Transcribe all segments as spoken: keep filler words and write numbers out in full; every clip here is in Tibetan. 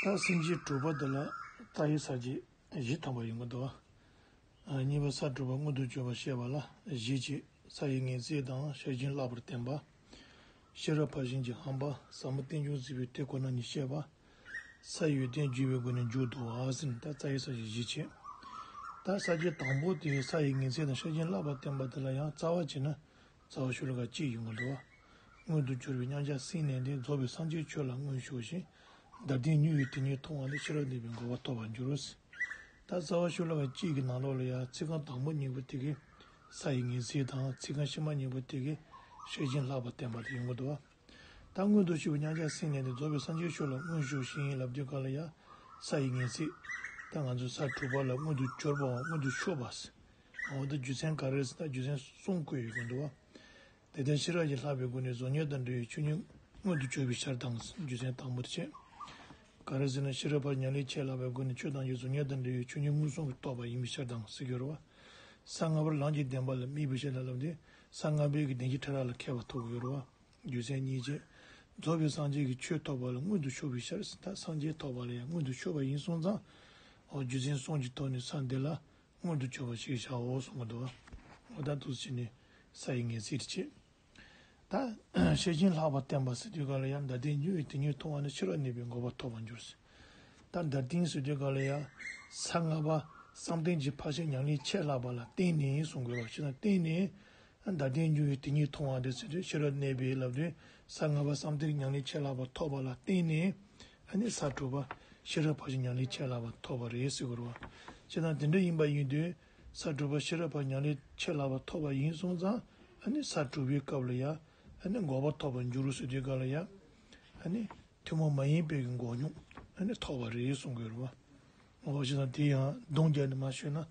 ད་སེམས་བསྐྱེད་དྲུག་པ་འདི་ལ་རྩ་བའི་ས་བཅད་བཞི་ཐམ་པ་ཡོང་གི་འདུག་ཨ། གཉིས་པ་ས་དྲུག་པ་མངོན་དུ་གྱུར་པ་བཤད་པ་ལ་བཞི་བྱས། ས་ཡི་ངེས་ཚིག་དང་ཤེར་ཕྱིན་བརླག་པར་བསྟན་པ། ཤེས་རབ་ཕར་ཕྱིན་གྱི་ཧམ་པ། ཟབ་མོ་རྟེན་འབྱུང་སྲིད་པའི་དེ་ཁོ་ན་ཉིད་བཤད་པ། ས་ཡི་ཡོན་ཏན་བརྗོད་པའི་སྒོ་ནས་མཇུག་བསྡུ་བ་ཟེར་ནས་ད་རྩ་བའི་ས་བཅད་བཞི་བྱས། ད་ས་བཅད་དང་པོ་དེ་ས་ཡི་ངེས་ཚིག་དང་ཤེར་ཕྱིན་བརླག་པར་བསྟན་པ་དེ་ལ་ཡང་རྩ་བ་བྱས་ན། རྩ་བ་ཤོ་ལོ་ཀ་གཅིག་ཡོང་གི་འདུག་མངོན་དུ་གྱུར་པའི་མཉམ་གཞག་སེམས་གནས་ཏེ། རྫོགས་པའི་སངས་རྒྱས་ཆོས་ལ་མངོན་ཕྱོགས་ཤིང་། འདིར་བསྟན་མྱུར་བའི་དེ་ཉིད་མཐོང་བ་ནི། ཤེས་རབ་གནས་པས་འགོག་པ་ཐོབ་པར་འགྱུར་རོ། ད་རྩ་བ་ཤོ་ལོ་ཀ་གཅིག་གི་ནང་ལོགས་ལ་ཡང་ཚིག་རྐང་དང་པོ་གཉིས་པོ་དེ་གིས་ས་ཡི་ངེས་ཚིག་དང་། ཚིག་རྐང་ཕྱི་མ་གཉིས་པོ་དེ་གིས་ཤེར་ཕྱིན་བརླག་པར་བསྟན་པ་དེ་ཡོང་གི་འདུག་ད་མངོན་དུ་གྱུར་པའི་མཉམ་གཞག་སེམས་གནས་ཏེ། རྫོགས་པའི་སངས་རྒྱས་ཆོས་ལ་མངོན་ཕྱོགས་ཤིང་ལབ་དུས་སྐབས་ལ་ཡང་ས་ཡི་ངེས་ཚིག་ད་ང་ཚོ་ས་དྲུག་པ་ལ་མངོན་དུ་གྱུར་པའམ་མངོན་དུ་ཕྱོགས་པ་ཟེར། འོ་ད་རྒྱུ་མཚན་ག་རེ་ཟེར་ན་རྒྱུ་མཚན་གསུམ་བཀོད་ཡོད་ཀྱི་འདུག་དེ་ལྟར་ཤེས་རབ་ཀྱིས་བསླབ་པའི་སྒོ་ནས་གཟུགས་བརྙན་དང་འདྲ་བའི་ཆོས་ཉིད་མངོན་དུ་གྱུར་པའི་ཕྱིར་དང་། རྒྱུ་མཚན་དང་པོ་དེ་བྱས། ག་རེ་ཟེར་ན་ཤེས་རབ་ཕར་ཕྱིན་ཉམས་ལེན་ཆེས་ལྷག་པའི་སྒོ་ནས་ཆོས་ཐམས་ཅད་གཟུགས་བརྙན་དང་འདྲ་བའི་ཆོས་ཉིད་མངོན་སུམ་གྱིས་རྟོགས་པ་ཡིན་པའི་ཕྱིར་དང་ཟེར་གྱི་ཡོད་རེད་བ། ས་ལྔ་པར་ལམ་གྱི་བདེན་པ་ལ་དམིགས་པའི་ཕྱིར་ལ་ལབ་སྟེ། ས་ལྔ་པའི་གི་བདེན་བཞིའི་ཕྲ་རགས་ལ་མཁས་པ་ཐོབ་ཀྱི་ཡོད་རེད་བ། རྒྱུ་མཚན་གཉིས་བྱས། རྫོགས་པའི་སངས་རྒྱས་ཀྱི་ཆོས་ཐོབ་པ་ལ་མངོན་དུ་ཕྱོགས་པའི་ཕྱིར། ད་སངས་རྒྱས་ཐོབ་པ་ལ་ཡང་མངོན་དུ་ཕྱོགས་པ་ཡིན་སོང་ཙང་། འོ་རྒྱུ་མཚན་གསུམ་གྱི་ཐོག་ནས་ས་འདི་ལ་མངོན་དུ་གྱུར་པ་ཞིག་བཞག་འོ་གསུང་གི་འདུག་འོ་ད་འདུག་སེ་བྱས་ནས་ས་ཡི་ངེས་ཚིག་དེ་བྱས། ད་ཤེར་ཕྱིན་བརླག་པར་བསྟན་པ་ཟེར་དུས་སྐབས་ལ་ཡང་། འདིར་བསྟན་མྱུར་བའི་དེ་ཉིད་མཐོང་བ་ནི། ཤེས་རབ་གནས་པས་འགོག་པ་ཐོབ་པར་འགྱུར་ཟེར། ད་འདིར་བསྟན་ཟེར་དུས་སྐབས་ལ་ཡང་ས་ལྔ་པ་བསམ་གཏན་གྱི་ཕར་ཕྱིན་ཉམས་ལེན་ཆེས་ལྷག་པ་ལ་བརྟེན་ནས་གསུང་དགོས་རོ། ཅི་ལ་བརྟེན་ནས། འདིར་བསྟན་མྱུར་བའི་དེ་ཉིད་མཐོང་བ་དེ་ཟེར་དུས་ཤེས་རབ་གནས་པས་ལབ་དུས་ས་ལྔ་པ་བསམ་གཏན་ཉམས་ལེན་ཆེས་ལྷག་པ་ཐོབ་པ་ལ་བརྟེན་ནས། ཨ་ནི་ས་དྲུག་པ་ཤེས་རབ་ཕར་ཕྱིན་ཉམས་ལེན་ཆེས་ལྷག་པ་ཐོབ་པ་རེད་ཟེར་དགོས་རེད་བ། ཅི་ལ་དེ་འདྲ་ཡིན་པ་ཡིན་དུས་ས་དྲུག་པ་ཤེས་རབ་ཕར་ཕྱིན་ཉམས་ལེན་ཆེས་ལྷག་པ་ཐོབ་པ་ཡིན་སོང་ཙང་། ཨ་ནི་ས་དྲུག་པའི་སྐབས་ལ་ཡང་ཨ་ནི་འགོག་པ་ཐོབ་པར་འགྱུར་རོ་ཟེར་དུས་སྐབས་ལ་ཡང་། ཨ་ནི་ཐུན་མོང་མ་ཡིན་པའི་གི་འགོག་སྙོམས་ཨ་ནི་ཐོབ་པ་རེད་གསུང་དགོས་རེད་བ། འོ་ཞེ་ན་དེ་ཡང་སྡོམ་རྒྱག་ནས་མར་ཞུས་ན།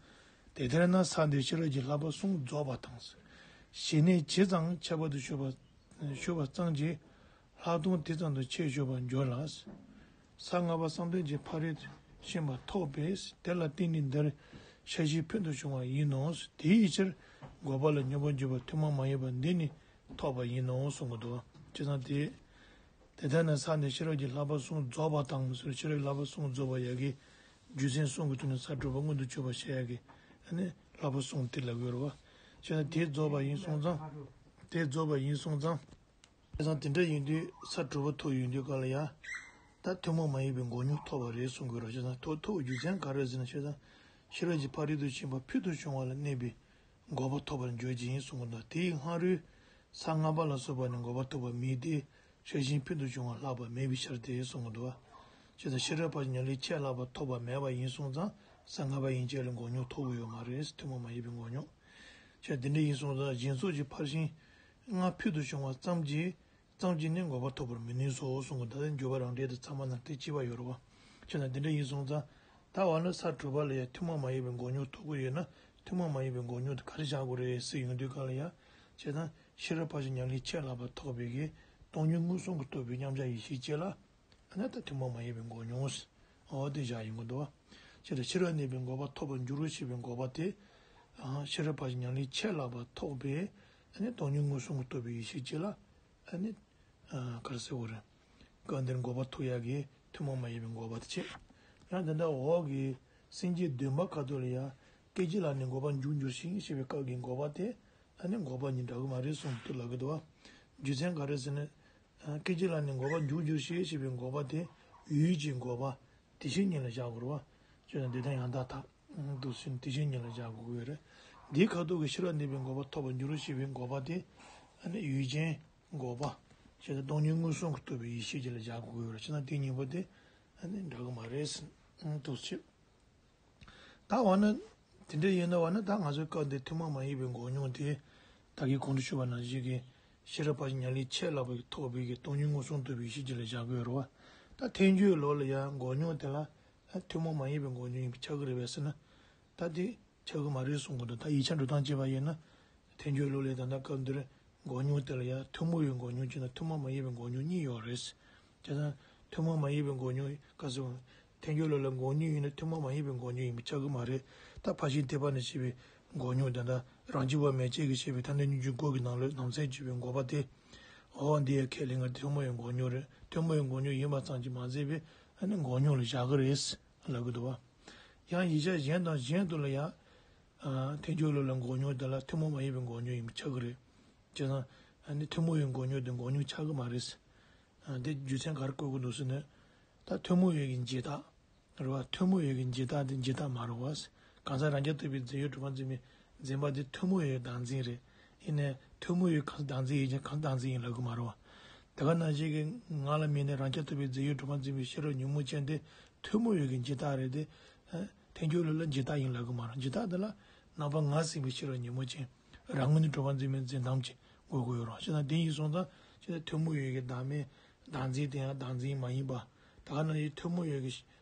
དེ་ལྟར་ན་ས་འདིར་ཤེས་རབ་ཀྱི་བསླབ་པ་གསུམ་རྫོགས་པ་དང་། ཞི་གནས་ཇི་ཙམ་ཁྱད་པར་དུ་ཤོད་པ་ཤོད་པ་ཙམ་གྱིས་ལྷག་མཐོང་དེ་ཙམ་དུ་ཆེས་ཞུ་བར་འགྱུར་ལ། ས་ལྔ་པ་བསམ་གཏན་གྱི་ཕ་རོལ་ཕྱིན་པ་ཐོབ་པས། དེ་ལ་བརྟེན་ནས་འདིར་ཤེར་ཕྱིན་ཕུལ་དུ་བྱུང་བ་ཡིན་ནོ། དེའི་ཕྱིར་འགོག་པ་ལ་སྙོམས་པར་འཇུག་པ་ཐུན་མོང་མ་ཡིན་པ་འདི་ནི་ཐོབ་པ་ཡིན་ནོ་གསུང་གི་འདུག་ཅེས་དང་དེ། དེ་ལྟར་ན་ས་འདིར་ཤེས་རབ་ཀྱི་བསླབ་པ་གསུམ་རྫོགས་པ་དང་ཟེར། ཤེས་རབ་ཀྱི་བསླབ་པ་གསུམ་རྫོགས་པ་ཡ་གི་རྒྱུ་མཚན་གསུམ་གྱི་ཐོག་ནས་ས་དྲུག་པ་མངོན་དུ་གྱུར་པ་བཤད་ཡ་གི་ཨ་ནི་བསླབ་པ་གསུམ་དེ་ལ་དགོས་རེད་བ། བྱས་ན་དེ་རྫོགས་པ་ཡིན་སོང་ཙང་། དེ་རྫོགས་པ་ཡིན་སོང་ཙང་། བྱས་ཙང་དེ་འདྲ་ཡིན་དུས་ས་དྲུག་པ་ཐོབ་ཡོང་དུས་སྐབས་ལ་ཡ། ད་ཐུན་མོང་མ་ཡིན་པའི་འགོག་སྙོམས་ཐོབ་པ་རེད་གསུང་དགོས་རེད་བ། བྱས་ཙང་ཐོབ་ཐོབ་རྒྱུ་མཚན་ག་རེ་ཟེར་ན། བྱས་ཙང་ཤེས་རབ་ཀྱི་ཕ་རོལ་ཏུ་ཕྱིན་པ་ཕུལ་དུ་བྱུང་བ་ལ་གནས་པའི་འགོག་པ་ཐོབ་པར་འགྱུར་གྱི་ཡིན་གསུང་གི་འདུག་དེའི་སྔ་རོལ་ས་ལྔ་པ་ལ་སོགས་པ་ནི་འགོག་པ་ཐོབ་པ་མེད་དེ། ཤེར་ཕྱིན་ཕུལ་དུ་བྱུང་བ་ལྷག་པ་མེད་པའི་ཕྱིར་ཏེ་གསུང་གི་འདུག་བྱས་ཙང་ཤེས་རབ་ཕར་ཕྱིན་ཉམས་ལེན་ཆེས་ལྷག་པ་ཐོབ་པ་མེད་པ་ཡིན་སོང་ཙང་ས་ལྔ་པ་ཡན་ཆད་ལ་འགོག་སྙོམས་ཐོབ་ཀྱི་ཡོད་མ་རེད། ཐུན་མོང་མ་ཡིན་པའི་འགོག་སྙོམས། བྱས་དེ་འདྲ་ཡིན་སོང་ཙང་སྦྱིན་སོགས་ཀྱི་ཕར་ཕྱིན་ལྔ་ཕུལ་དུ་བྱུང་བ་ཙམ་གྱིས། ཙམ་གྱིས་ནི་འགོག་པ་ཐོབ་པར་མི་ནུས་སོ་གསུང་གི། ད་ལྟ་འགྱུར་བ་རང་འགྲེལ་དུ་ཚང་མ་ནང་དེ་གཅིག་པ་ཡོད་རེད་བ། བྱས་ན་དེ་འདྲ་ཡིན་སོང་ཙང་། ད་འོ་ན་ས་དྲུག་པ་ལ་ཡང་ཐུན་མོང་མ་ཡིན་པའི་འགོག་སྙོམས་ཐོབ་ཀྱི་ཡོད་ན། ཐུན་མོང་མ་ཡིན་པའི་འགོག་སྙོམས་དེ་ག་རེ་བཞག་དགོས་རེད་ཟེར་ཡོང་དུས་སྐབས་ལ་ཡ། བྱས་ན་ཤེས་རབ་ཕར་ཕྱིན་ཉམས་ལེན་ཆེས་ལྷག་པ་ཐོབ་པའི་གི་སྟོང་ཉིད་མངོན་སུམ་གྱིས་རྟོགས་པའི་མཉམ་གཞག་ཡེ་ཤེས་སྐྱེ་ལ། ཨ་ནི་ད་ཐུན་མོང་མ་ཡིན་པའི་འགོག་སྙོམས། འོ་དེ་བཞག་ཡོང་གི་འདུག་བ། བྱས་ན་ཤེས་རབ་གནས་པས་འགོག་པ་ཐོབ་པར་འགྱུར་རོ་ཞེས་པའི་འགོག་པ་དེ། ཨ་ཤེས་རབ་ཕར་ཕྱིན་ཉམས་ལེན་ཆེས་ལྷག་པ་ཐོབ་པས། ཨ་ནི་སྟོང་ཉིད་མངོན་སུམ་གྱིས་རྟོགས་པའི་ཡེ་ཤེས་སྐྱེ་ལ། ཨ་ནི། ཨ་ག་རེ་ཟེར་དགོས་རེད། སྐབས་འདིར་འགོག་པ་ཐོབ་ཡག་གི་ཐུན་མོང་མ་ཡིན་པའི་འགོག་པ་དེ་བྱས། ཡང་དེ་འདྲ་འོག་གི་སེམས་བསྐྱེད་བདུན་པ་ཁ་ཐོག་ལ་ཡང་སྐད་ཅིག་ལ་ནི་འགོག་པ་འཇུག་འགྱུར་ཞིང་ཞེས་པའི་སྐབས་ཀྱི་འགོག་པ་དེ་ཨ་ནི་འགོག་པ་གཉིས་འདྲ་གི་མ་རེད་གསུངས་འདུག་ལབ་ཀྱི་འདུག་བ། རྒྱུ་མཚན་ག་རེ་ཟེར་ན། ཨ་སྐད་ཅིག་ལ་ནི་འགོག་པ་འཇུག་འགྱུར་ཞིང་ཞེས་པའི་འགོག་པ་དེ་ཡུལ་གྱི་འགོག་པ་དེ་བཞིན་ཉིད་ལ་བཞག་དགོས་རེད་བ། བྱས་ན་འདི་དང་ཡང་དག་མཐའ། འདུག་སེ་དེ་བཞིན་ཉིད་ལ་བཞག་དགོས་ཀྱི་ཡོད་རེད། འདིའི་ཁ་ཐོག་གི་ཤེས་རབ་གནས་པས་འགོག་པ་ཐོབ་པར་འགྱུར་རོ་ཞེས་པའི་འགོག་པ་དེ། ཨ་ནི་ཡུལ་ཅན་འགོག་པ། བྱས་ཙང་སྟོང་ཉིད་མངོན་སུམ་གྱིས་རྟོགས་པའི་ཡེ་ཤེས་ཅིག་ལ་བཞག་དགོས་ཀྱི་ཡོད་རེད། བྱས་ན་དེ་གཉིས་པོ་དེ་ཨ་ནི་འདྲ་གི་མ་རེད། འདུག་སེ། ད་འོ་ན། དེ་འདྲ་ཡིན་ན་འོ་ན་ད་ང་ཚོའི་སྐབས་འདིར་ཐུན་མོང་མ་ཡིན་པའི་འགོག་སྙོམས་དེ། ད་གིན་གོང་དུ་ཞུས་པ་ནང་བཞིན་གྱི། ཤེས་རབ་ཕར་ཕྱིན་ཉམས་ལེན་ཆེས་ལྷག་པའི་ཐོབ་པའི་གི་སྟོང་ཉིད་མངོན་སུམ་རྟོགས་པའི་ཡེ་ཤེས་ཅིག་ལ་བཞག་དགོས་རེད་བ། ད་ཐལ་འགྱུར་ལུགས་ལ་ཡང་འགོག་སྙོམས་དེ་ལ། ཐུན་མོང་མ་ཡིན་པའི་འགོག་སྙོམས་ཡིན་པས་ཁྱབ་ཀྱི་རེད་པས་ཟེར་ན། ད་དེ་ཁྱབ་ཀྱི་མ་རེད་གསུང་གི་འདུག་ད་ཡིག་ཆ་འགྲོ་སྟངས་བྱས་པ་ཡིན་ན། ཐལ་འགྱུར་ལུགས་ལས་ད་ལྟ་སྐབས་འདིར་འགོག་སྙོམས་དེ་ལ་ཡང་ཐུན་མོང་བའི་འགོག་སྙོམས་གཅིག་དང་ཐུན་མོང་མ་ཡིན་པའི་འགོག་སྙོམས་གཉིས་ཡོད་རེད། བྱས་ཙང་ཐུན་མོང་མ་ཡིན་པའི་འགོག་སྙོམས་ག་ཟེར་བ། ཐལ་འགྱུར་ལུགས་ལ་འགོག་སྙོམས་ཡིན་ན་ཐུན་མོང་མ་ཡིན་པའི་འགོག་སྙོམས་ཡིན་པས་ཁྱབ་ཀྱི་མ་རེད། ད་ཕར་ཕྱིན་ཐེག་པ་ནས་བཤད་པའི་འགོག་སྙོམས་དེ་འདྲ་རང་རྒྱུད་པ་མན་ཆད་ཀྱིས་བཤད་པའི་ཐ་སྙད་སྙོམས་འཇུག་དགུ་གི་ནང་ལོགས་ནང་གསེས་བརྗོད་པའི་འགོག་པ་དེ། འོ་འདི་ཡང་ཁས་ལེན་ག་ཐུན་མོང་བའི་འགོག་སྙོམས་རེད། ཐུན་མོང་བའི་འགོག་སྙོམས་ཡིན་པ་ཙམ་གྱིས་མ་ཟད་པའི། ཨ་ནི་འགོག་སྙོམས་ལ་བཞག་གི་རེད་ལབ་གི་འདུག་བ། ཡང་ཡིག་ཆ་གཞན་དང་གཞན་དུ་ལ་ཡང་། ཨ། ཐལ་འགྱུར་ལུགས་ལ་འགོག་སྙོམས་དེ་ལ་ཐུན་མོང་མ་ཡིན་པའི་འགོག་སྙོམས་ཡིན་པ་ཆགས་ཀྱི་རེད། བྱས་ཙང་ཨ་ནི་ཐུན་མོང་བའི་འགོག་སྙོམས་དེ་འགོག་སྙོམས་ཆགས་ཀྱི་མ་རེད། ཨ། དེ་རྒྱུ་མཚན་ག་རེ་བཀོད་ཀྱི་འདུག་ཟེར་ན། ད་ཐུན་མོང་བའི་གི་འཇིག་ལྟ། རེད་བ། ཐུན་མོང་བའི་གི་འཇིག་ལྟ་དེ་འཇིག་ལྟ་མ་རེད་བ། གང་ཟག་རང་རྐྱ་ཐུབ་པའི་རྫས་ཡོད་གྲུབ་པ་འཛིན་པའི་འཛིན་པ་དེ་ཐུན་མོང་བའི་བདག་འཛིན་རེད། ཡིན་ནའི་ཐུན་མོང་བའི་གང་ཟག་བདག་འཛིན་ཡིན་ཀྱང་གང་ཟག་བདག་འཛིན་ཡིན་ལབ་ཀྱི་མ་རེད་བ། དེ་ག་ནང་བཞིན་གྱི་ངང་ལ་དམིགས་ནས་རང་རྐྱ་ཐུབ་པའི་རྫས་ཡོད་གྲུབ་པ་འཛིན་པའི་ཤེས་རབ་ཉོན་མོངས་ཅན་དེ་ཐུན་མོང་བའི་གི་འཇིག་ལྟ་རེད་དེ། ཐལ་འགྱུར་ལུགས་ལ་འཇིག་ལྟ་ཡིན་ལབ་ཀྱི་མ་རེད། འཇིག་ལྟ་དེ་ལ་རྣམ་པ་ངར་ཟིན་པའི་ཤེས་རབ་ཉོན་མོངས་ཅན། རང་ངོས་ནས་གྲུབ་པ་འཛིན་པའི་འཛིན་སྟངས་ཅན་དགོས་ཀྱི་ཡོད་རེད། བྱས་ཙང་དེ་ཡིན་སོང་ཙང་བྱས་ཙང་ཐུན་མོང་བའི་གི་བདག་མེད་བདག་འཛིན་དེ་ཡང་བདག་འཛིན་མ་ཡིན་པ། དེ་ག་ནང་བཞིན་ཐུན་མོང་བའི་གི་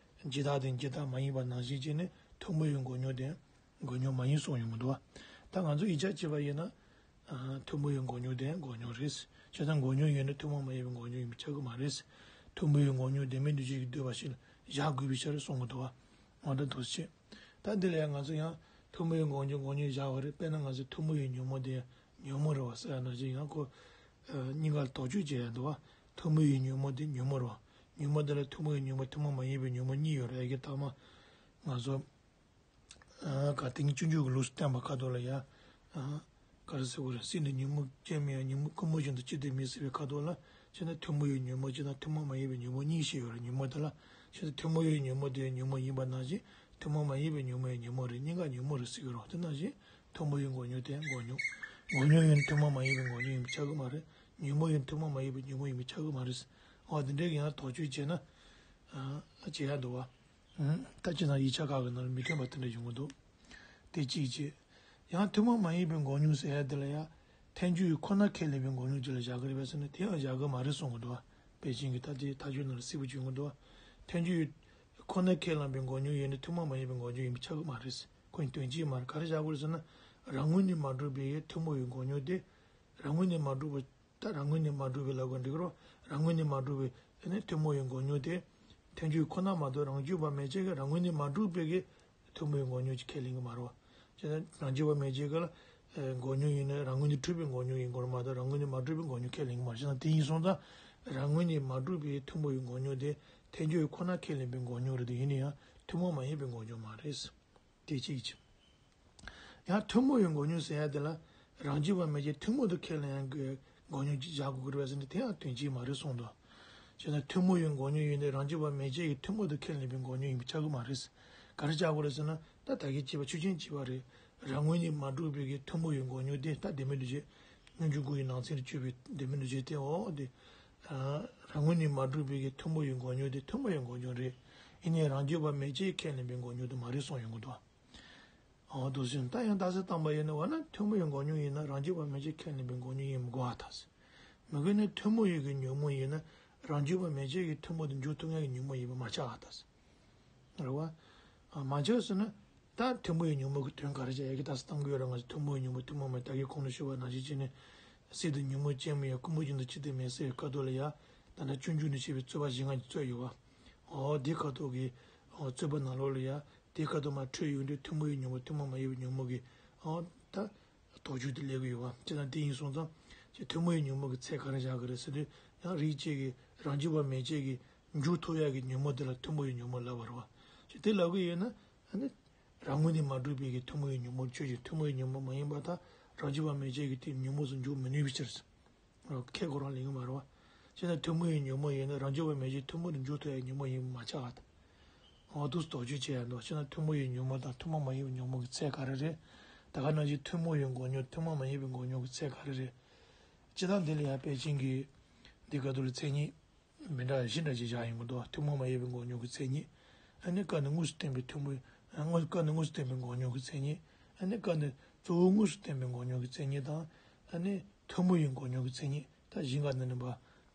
འཇིག་ལྟ་དེ་འཇིག་ལྟ་མ་ཡིན་པ་ནང་བཞིན་བྱས་ནས་ཐུན་མོང་བའི་འགོག་སྙོམས་དེ་འགོག་སྙོམས་མ་ཡིན་གསུངས་ཡོང་གི་འདུག་བ། ད་ང་ཚོ་ཡིག་ཆ་བྱས་པ་ཡིན་ན། ཨ། ཐུན་མོང་བའི་འགོག་སྙོམས་དེ་འགོག་སྙོམས་རེད། བྱས་ཙང་འགོག་སྙོམས་ཡིན་ན་ཐུན་མོང་མ་ཡིན་པའི་འགོག་སྙོམས་ཡིན་པ་ཆགས་ཀྱི་མ་རེད། ཐུན་མོང་བའི་འགོག་སྙོམས་དེ་མིན་འདུ་བྱེད་ཀྱིས་བསྡུས་པ་ཞིག་ལ་བཞག་དགོས་པའི་ཕྱིར་གསུངས་གི་འདུག་བ། འོ་ད་འདུག་སེ་བྱས། ད་འདི་ལ་ཡང་ང་ཚོ་ཡང་ཐུན་མོང་བའི་འགོག་སྙོམས་འགོག་སྙོམས་བཞག་པ་རེད། དཔེར་ན་ང་ཚོ་ཐུན་མོང་བའི་ཉོན་མོངས་དེ་ཉོན་མོངས་རེད་བ་ཟེར་ཡ་ནང་བཞིན་ཡང་ཁོ། ཨ། གཉིས་ཀ་ལ་དོགས་གཅོད་བྱེད་ཡ་འདུག་བ། ཐུན་མོང་བའི་ཉོན་མོངས་དེ་ཉོན་མོངས་རེད་བ། ཉོན་མོངས་དེ་ལ་ཐུན་མོང་བའི་ཉོན་མོངས་ཐུན་མོང་མ་ཡིན་པའི་ཉོན་མོངས་གཉིས་ཡོད་རེད། ཡ་གི་ཐ་མ་ང་ཚོ། ཨ། ག་ཏིང་སྤྱོད་འཇུག་གི་ལུགས་སུ་བསྟན་པ་ཁ་ཐོག་ལ་ཡ། ཨ། ག་རེ་ཟེར་དགོས་རེད། སྲིད་ནི་ཉོན་མོངས་ཅན་མིན་ཡང་། ཉོན་མོངས་ཀུན་རྨོངས་བཞིན་དུ་ཅི་སྟེ་མེད་ཟེར་བའི་ཁ་ཐོག་ལ། བྱས་ན་ཐུན་མོང་བའི་ཉོན་མོངས་བྱས་ན་ཐུན་མོང་མ་ཡིན་པའི་ཉོན་མོངས་གཉིས་བཤད་ཡོད་རེད། ཉོན་མོངས་དེ་ལ། བྱས་ན་ཐུན་མོང་བའི་ཉོན་མོངས་དེ་ཉོན་མོངས་ཡིན་པ་ནང་བཞིན་ཐུན་མོང་མ་ཡིན་པའི་ཉོན་མོངས་ཡང་ཉོན་མོངས་རེད། གཉིས་ཀ་ཉོན་མོངས་རེད་ཟེར་གྱི་རེད། དེ་ནང་བཞིན་ཐུན་མོང་བའི་འགོག་སྙོམས་དེ་ཡང་འགོག་སྙོམས། འགོག་སྙོམས་ཡིན་ན་ཐུན་མོང་མ་ཡིན་པའི་འགོག་སྙོམས་ཡིན་པ་ཆགས་ཀྱི་མ་རེད། ཉོན་མོངས་ཡིན་ན་ཐུན་མོང་མ་ཡིན་པའི་ཉོན་མོངས་ཡིན་པ་ཆགས་ཀྱི་མ་རེད། འོ་དེ་འདྲའི་ཡང་དོགས་གཅོད་བྱས་ན། ཨ། བྱེད་ཡ་འདུག་བ། ད་ཅི་ན་ཡིག་ཆ་ཁག་གི་ནང་ལ་མི་མཐུན་པ་དེ་འདྲ་ཡོང་གི་འདུག་དེ་གཅིག་བྱས། ཡང་ཐུན་མོང་མ་ཡིན་པའི་འགོག་སྙོམས་ཟེར་ཡ་དེ་ལ་ཡང་ཐལ་འགྱུར་ཁོ་ན་ཁས་ལེན་པའི་འགོག་སྙོམས་ཅིག་ལ་བཞག་གི་རེད་པས་ཟེར་ན། དེ་ཡང་བཞག་གི་མ་རེད་གསུང་གི་འདུག་བ། པཎ་ཆེན་གྱིས་ད་དེ་ཐག་གཅོད་ནང་ལ་གསལ་པོ་བྱུང་གི་འདུག་བ། ཐལ་འགྱུར་ཁོ་ན་ཁས་བླངས་པའི་འགོག་སྙོམས་ཡིན་ན་ཐུན་མོང་མ་ཡིན་པའི་འགོག་སྙོམས་ཡིན་པ་ཆགས་ཀྱི་མ་རེད། ཁོ་ཡི་དོན་གཅིག་མ་རེད། ག་རེ་བཞག་དགོས་རེད་ཟེར་ན། རང་ངོས་ནས་མ་གྲུབ་པའི་ཐུན་མོང་བའི་འགོག་སྙོམས་དེ། རང་ངོས་ནས་མ་གྲུབ་པ། ད་རང་ངོས་ནས་མ་གྲུབ་པའི་ལབ་དགོས་འགྲིག་རོ། རང་ངོས་ནས་མ་གྲུབ་པའི་ཨ་ནི་ཐུན་མོང་བའི་འགོག་སྙོམས་དེ། ཐལ་འགྱུར་ཁོ་ན་མ་གཏོགས་རང་རྒྱུད་པ་མན་ཆད་ཀྱིས་རང་ངོས་ནས་མ་གྲུབ་པའི་གི་ཐུན་མོང་བའི་འགོག་སྙོམས་ཅིག་ཁས་ལེན་གྱི་མ་རེད་བ། བྱས་ན་རང་རྒྱུད་པ་མན་ཆད་ཀྱི་ལ། ཨེ། འགོག་སྙོམས་ཡིན་ན་རང་ངོས་ནས་གྲུབ་པའི་འགོག་སྙོམས་ཡིན་དགོས་རེད་མ་གཏོགས་རང་ངོས་ནས་མ་གྲུབ་པའི་འགོག་སྙོམས་ཁས་ལེན་གྱི་མ་རེད། བྱས་ན་དེ་ཡིན་སོང་ཙང་། རང་ངོས་ནས་མ་གྲུབ་པའི་ཐུན་མོང་བའི་འགོག་སྙོམས་དེ་ཐལ་འགྱུར་ཁོ་ན་ཁས་ལེན་པའི་འགོག་སྙོམས་རེད་དེ། ཡིན་ན་ཡང་ཐུན་མོང་མ་ཡིན་པའི་འགོག་སྙོམས་མ་རེད། དེ་གཅིག་བྱས། ཡང་ཐུན་མོང་བའི་འགོག་སྙོམས་ཟེར་ཡ་དེ་ལ། རང་རྒྱུད་པ་མན་ཆད་ཐུན་མོང་དུ་ཁས་ལེན་ཡ་གི་འགོག་སྙོམས་ཅིག་བཞག་དགོས་ཀྱི་རེད་པས་ཟེར་ན། དེ་ཡང་དོན་གཅིག་མ་རེད་གསུངས་འདུག་བྱས་ན་ཐུན་མོང་བའི་འགོག་སྙོམས་ཡིན་ཏེ་རང་རྒྱུད་པ་མན་ཆད་ཀྱིས་ཐུན་མོང་དུ་ཁས་ལེན་པའི་འགོག་སྙོམས་ཡིན་པ་ཆགས་ཀྱི་མ་རེད། ག་རེ་ཆགས་དགོས་རེད་ཟེར་ན། ད་ད་གིན་བྱས་པ་ཆོས་ཅན་བྱས་པ་རེད། རང་ངོས་ནས་མ་གྲུབ་པའི་གི་ཐུན་མོང་བའི་འགོག་སྙོམས་དེ། ད་ལྡན་མིན་འདུ་བྱེད། སྙོམས་འཇུག་དགུ་ཡི་ནང་ཚན་དུ་གྱུར་པའི་ལྡན་མིན་འདུ་བྱེད་དེ། འོ་དེ། རང་ངོས་ནས་མ་གྲུབ་པའི་གི་ཐུན་མོང་བའི་འགོག་སྙོམས་དེ་ཐུན་མོང་བའི་འགོག་སྙོམས་རེད། ཡིན་ནའི་རང་རྒྱུད་པ་མན་ཆད་ཁས་ལེན་པའི་འགོག་སྙོམས་དེ་མ་རེད་གསུངས་ཡོང་གི་འདུག་འོ་དེ་བཞིན་ད་ཡང་རྟགས་གསལ་བཏང་པ་ཡིན་ན། འོ་ན་ཐུན་མོང་བའི་འགོག་སྙོམས་ཡིན་ན་རང་རྒྱུད་པ་མན་ཆད་ཁས་ལེན་པའི་འགོག་སྙོམས་ཡིན་མི་དགོས་པ་ད་ཟེར། མི་དགོས་ན་ཐུན་མོང་བའི་གི་ཉོན་མོངས་ཡིན་ན་རང་རྒྱུད་པ་མན་ཆད་ཀྱིས་ཐུན་མོང་དུ་འཇུག་ཐུབ་མཁན་གྱི་ཉོན་མོངས་ཡིན་པ་མ་ཆགས་པ་ད་ཟེར། རེད་བ། མ་ཆགས་ཟེར་ན། ད་ཐུན་མོང་བའི་ཉོན་མོངས་ཀྱི་དོན་ག་རེ་བྱས་ཡ་གི་ད་ཟེར་བཏང་གི་ཡོད་ར། ང་ཚོ་ཐུན་མོང་བའི་ཉོན་མོངས་ཐུན་མོང་མ་ད་གིན་གོང་དུ་ཞུས་པ་ནང་བཞིན་བྱས་ནས། སྲིད་དུ་ཉོན་མོངས་ཅན་མིན་ཡང་། ཀུན་རྨོངས་བཞིན་དུ་ཅི་སྟེ་མེད་ཟེར་བའི་ཁ་ཐོག་ལ་ཡ། ད་ལྟ་སྤྱོད་འཇུག་ནས་བཤད་པའི་རྩོད་པ་བཞི་ལྔ་གི་རྩོད་ཡོད་བ། འོ་དེ་ཁ་ཐོག་གི་རྩོད་པ་ནང་ལོགས་ལ་ཡ། དེ་ཁ་ཐོག་མར་འཕྲོས་ཡོང་དུས་ཐུན་མོང་བའི་ཉོན་མོངས་ཐུན་མོང་མ་ཡིན་པའི་ཉོན་མོངས་ཀྱི། ཨོ། ད། དོགས་གཅོད་དེ་སླེབས་ཀྱི་ཡོད་པ། བྱས་ཙང་དེ་ཡིན་སོང་ཙང་། ཅིག་ཐུན་མོང་བའི་ཉོན་མོངས་ཀྱི་ཚད་ག་རེ་བཞག་གི་རེད་ཟེར་དུས། ཡང་རིགས་གཅིག་གིས་རང་རྒྱུད་པ་མན་ཆད་ཀྱིས་འཇུག་ཐུབ་ཡག་གི་ཉོན་མོངས་དེ་ལ་ཐུན་མོང་བའི་ཉོན་མོངས་ལབ་པ་རེད་བ། ཅིག་དེ་ལབ་ཀྱི་ཡོད་ན། ཨ་ནི། རང་ངོས་ནས་མ་གྲུབ་པའི་གི་ཐུན་མོང་བའི་ཉོན་མོངས་ཆོས་ཅན། ཐུན་མོང་བའི་ཉོན་མོངས་མ་ཡིན་པ་དང་རང་རྒྱུད་པ་མན་ཆད་ཀྱིས་དེ་ཉོན་མོངས་སུ་འཇུག་མི་ནུས་པའི་ཕྱིར། ཁས་ཁོ་རང་ལེན་གྱི་མ་རེད་བ། བྱས་ན་ཐུན་མོང་བའི་ཉོན་མོངས་ཡིན་ན་རང་རྒྱུད་པ་མན་ཆད་ཐུན་མོང་དུ་འཇུག་ཐུབ་ཡག་ཉོན་མོངས་ཡིན་པ་མ་ཆགས་པ་དང་། འོ་འདུག་སེ་དོགས་གཅོད་བྱེད་ཡ་འདུག་བྱས་ན་ཐུན་མོང་བའི་ཉོན་མོངས་དང་ཐུན་མོང་མ་ཡིན་པའི་ཉོན་མོངས་ཀྱི་ཚད་ག་རེ་རེད། ད་ག་ནང་བཞིན་ཐུན་མོང་བའི་འགོག་སྙོམས་ཐུན་མོང་མ་ཡིན་པའི་འགོག་སྙོམས་ཀྱི་ཚད་ག་རེ་རེད། སྤྱིར་བཏང་འདི་ལ་ཡང་པཎ་ཆེན་གྱིས་འདི་ག་དུ་ལ་མཚན་ཉིད་མི་འདྲ་བ་བཞི་འདྲ་ཞིག་བཞག་ཡོང་གི་འདུག་ཐུན་མོང་མ་ཡིན་པའི་འགོག་སྙོམས་ཀྱི་མཚན་ཉིད། ཨ་ནི་སྐབས་ནས་དངོས་སུ་བསྟན་པའི་ཐུན་མོང་། སྐབས་ནས་དངོས་སུ་བསྟན་པའི་འགོག་སྙོམས་ཀྱི་མཚན་ཉིད། ཨ་ནི་སྐབས་ནས་གཙོ་བོ་དངོས་སུ་བསྟན་པའི་འགོག་སྙོམས་ཀྱི་མཚན་ཉིད་དང་། ཨ་ནི་ཐུན་མོང་བའི་འགོག་སྙོམས་ཀྱི་མཚན་ཉིད། ད་བཞི་འགའ་འདི་ནི་པ།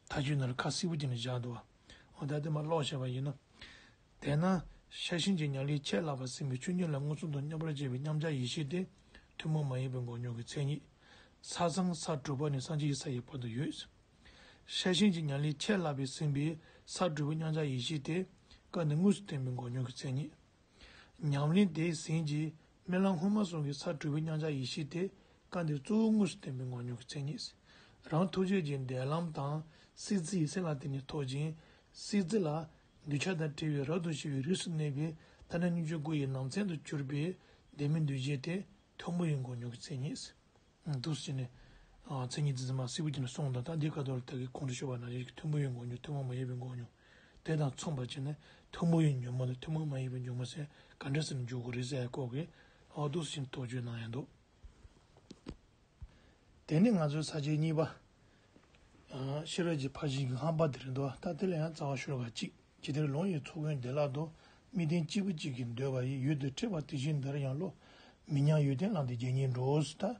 ཐག་གཅོད་ནང་ལ་ཁ་གསལ་པོ་བྱས་ནས་བཞག་འདུག་བ། འོ་ད་དེ་མར་ཀློག་བྱས་པ་ཡིན་ན། དེས་ན་ཤེར་ཕྱིན་གྱི་ཉམས་ལེན་ཆེས་ལྷག་པར་སེམས་པའི་ཆོས་ཉིད་ལ་མངོན་སུམ་དུ་མཉམ་པར་བཞག་པའི་མཉམ་གཞག་ཡེ་ཤེས་དེ་ཐུན་མོང་མ་ཡིན་པའི་འགོག་སྙོམས་ཀྱི་མཚན་ཉིད། ས་མཚམས་ས་དྲུག་པ་ནས་སངས་རྒྱས་ཀྱི་ས་ཡི་བར་དུ་ཡོད། ཤེར་ཕྱིན་གྱི་ཉམས་ལེན་ཆེས་ལྷག་པར་སེམས་པའི་ས་དྲུག་པའི་མཉམ་གཞག་ཡེ་ཤེས་དེ་སྐབས་ནས་དངོས་སུ་བསྟན་པའི་འགོག་སྙོམས་ཀྱི་མཚན་ཉིད། ཉམས་ལེན་དེས་ཟིན་གྱི་རྨི་ལམ་སྔོན་མ་སོང་གི་ས་དྲུག་པའི་མཉམ་གཞག་ཡེ་ཤེས་དེ་སྐབས་འདིར་གཙོ་བོ་དངོས་སུ་བསྟན་པའི་འགོག་སྙོམས་ཀྱི་མཚན་ཉིད། རང་ཐུགས་རྗེ་ཀྱི་འདས་ལམ་དང་སྲིད་རྩེའི་སེམས་ལ་བརྟེན་ནས་ཐོབ་ཅིང་། སྲིད་རྩེ་ལ་ གདུལ་བྱ་དང་བྲལ་བའི་རབ་ཏུ་ཞི་བའི་རིགས་སུ་གནས་པའི་ལྟར་སྣང་སྙོམས་འཇུག་དགུ་ཡི་ནང་ཚན་དུ་གྱུར་པའི་བདེན་མེད་འདུ་བྱེད་དེ་ཐུན་མོང་བའི་མགོ་རྙོག་གི་མཚན་ཉིད། འདུག་སེ་བྱས་ནས། ཨ། མཚན་ཉིད་འདི་ཚང་མ་གསལ་པོ་བྱས་ནས་གསུངས་དང་། ད་འདི་ཁ་ཐོག་ལ་ད་གིན་གོང་དུ་ཞུས་པ་ནང་བཞིན་གྱི་ཐུན་མོང་བའི་མགོ་རྙོག་ཐུན་མོང་མ་ཡིན་པའི་མགོ་རྙོག་དེ་དང་མཚུངས་པར་བྱས་ནས་ཐུན་མོང་བའི་ཉོན་མོངས་དང་ཐུན་མོང་མ་ཡིན་པའི་ཉོན་མོངས་ཟེར་ག་འདྲ་ཟེར་ནས་འཇོག་དགོས་རེད་ཟེར་ཡ་སྐོར་གྱི། ཨ། འདུག་སེ་བྱས་ནས་དོགས་གཅོད་གནང་ཡ་འདུག་དེ་ནས་ང་ཚོའི་ས་བཅད་གཉིས་པ། ཨ། ཤེས་རབ་ཀྱི་ཕར་ཕྱིན་གྱི་རྣམ་པ་དེ་རེད་འདུག་ད་དེ་ལ་ཡང་རྩ་བ་ཤོར་བ་གཅིག་ཇི་ལྟར་ལོང་བའི་ཚོགས་ཀུན་བདེ་བླག་ཏུ། དམིགས་རྟེན་གཅིག་པུ་གཅིག་གིས་འདོད་པ་ཡི། ཡུལ་དུ་འཁྲིད་པ་དེ་བཞིན་འདིར་ཡང་བློ། མི་མཉམ་ཡུལ་བརྟེན་བླང་དོར་བརྒྱ་གཉིས་འགྲོ། ད།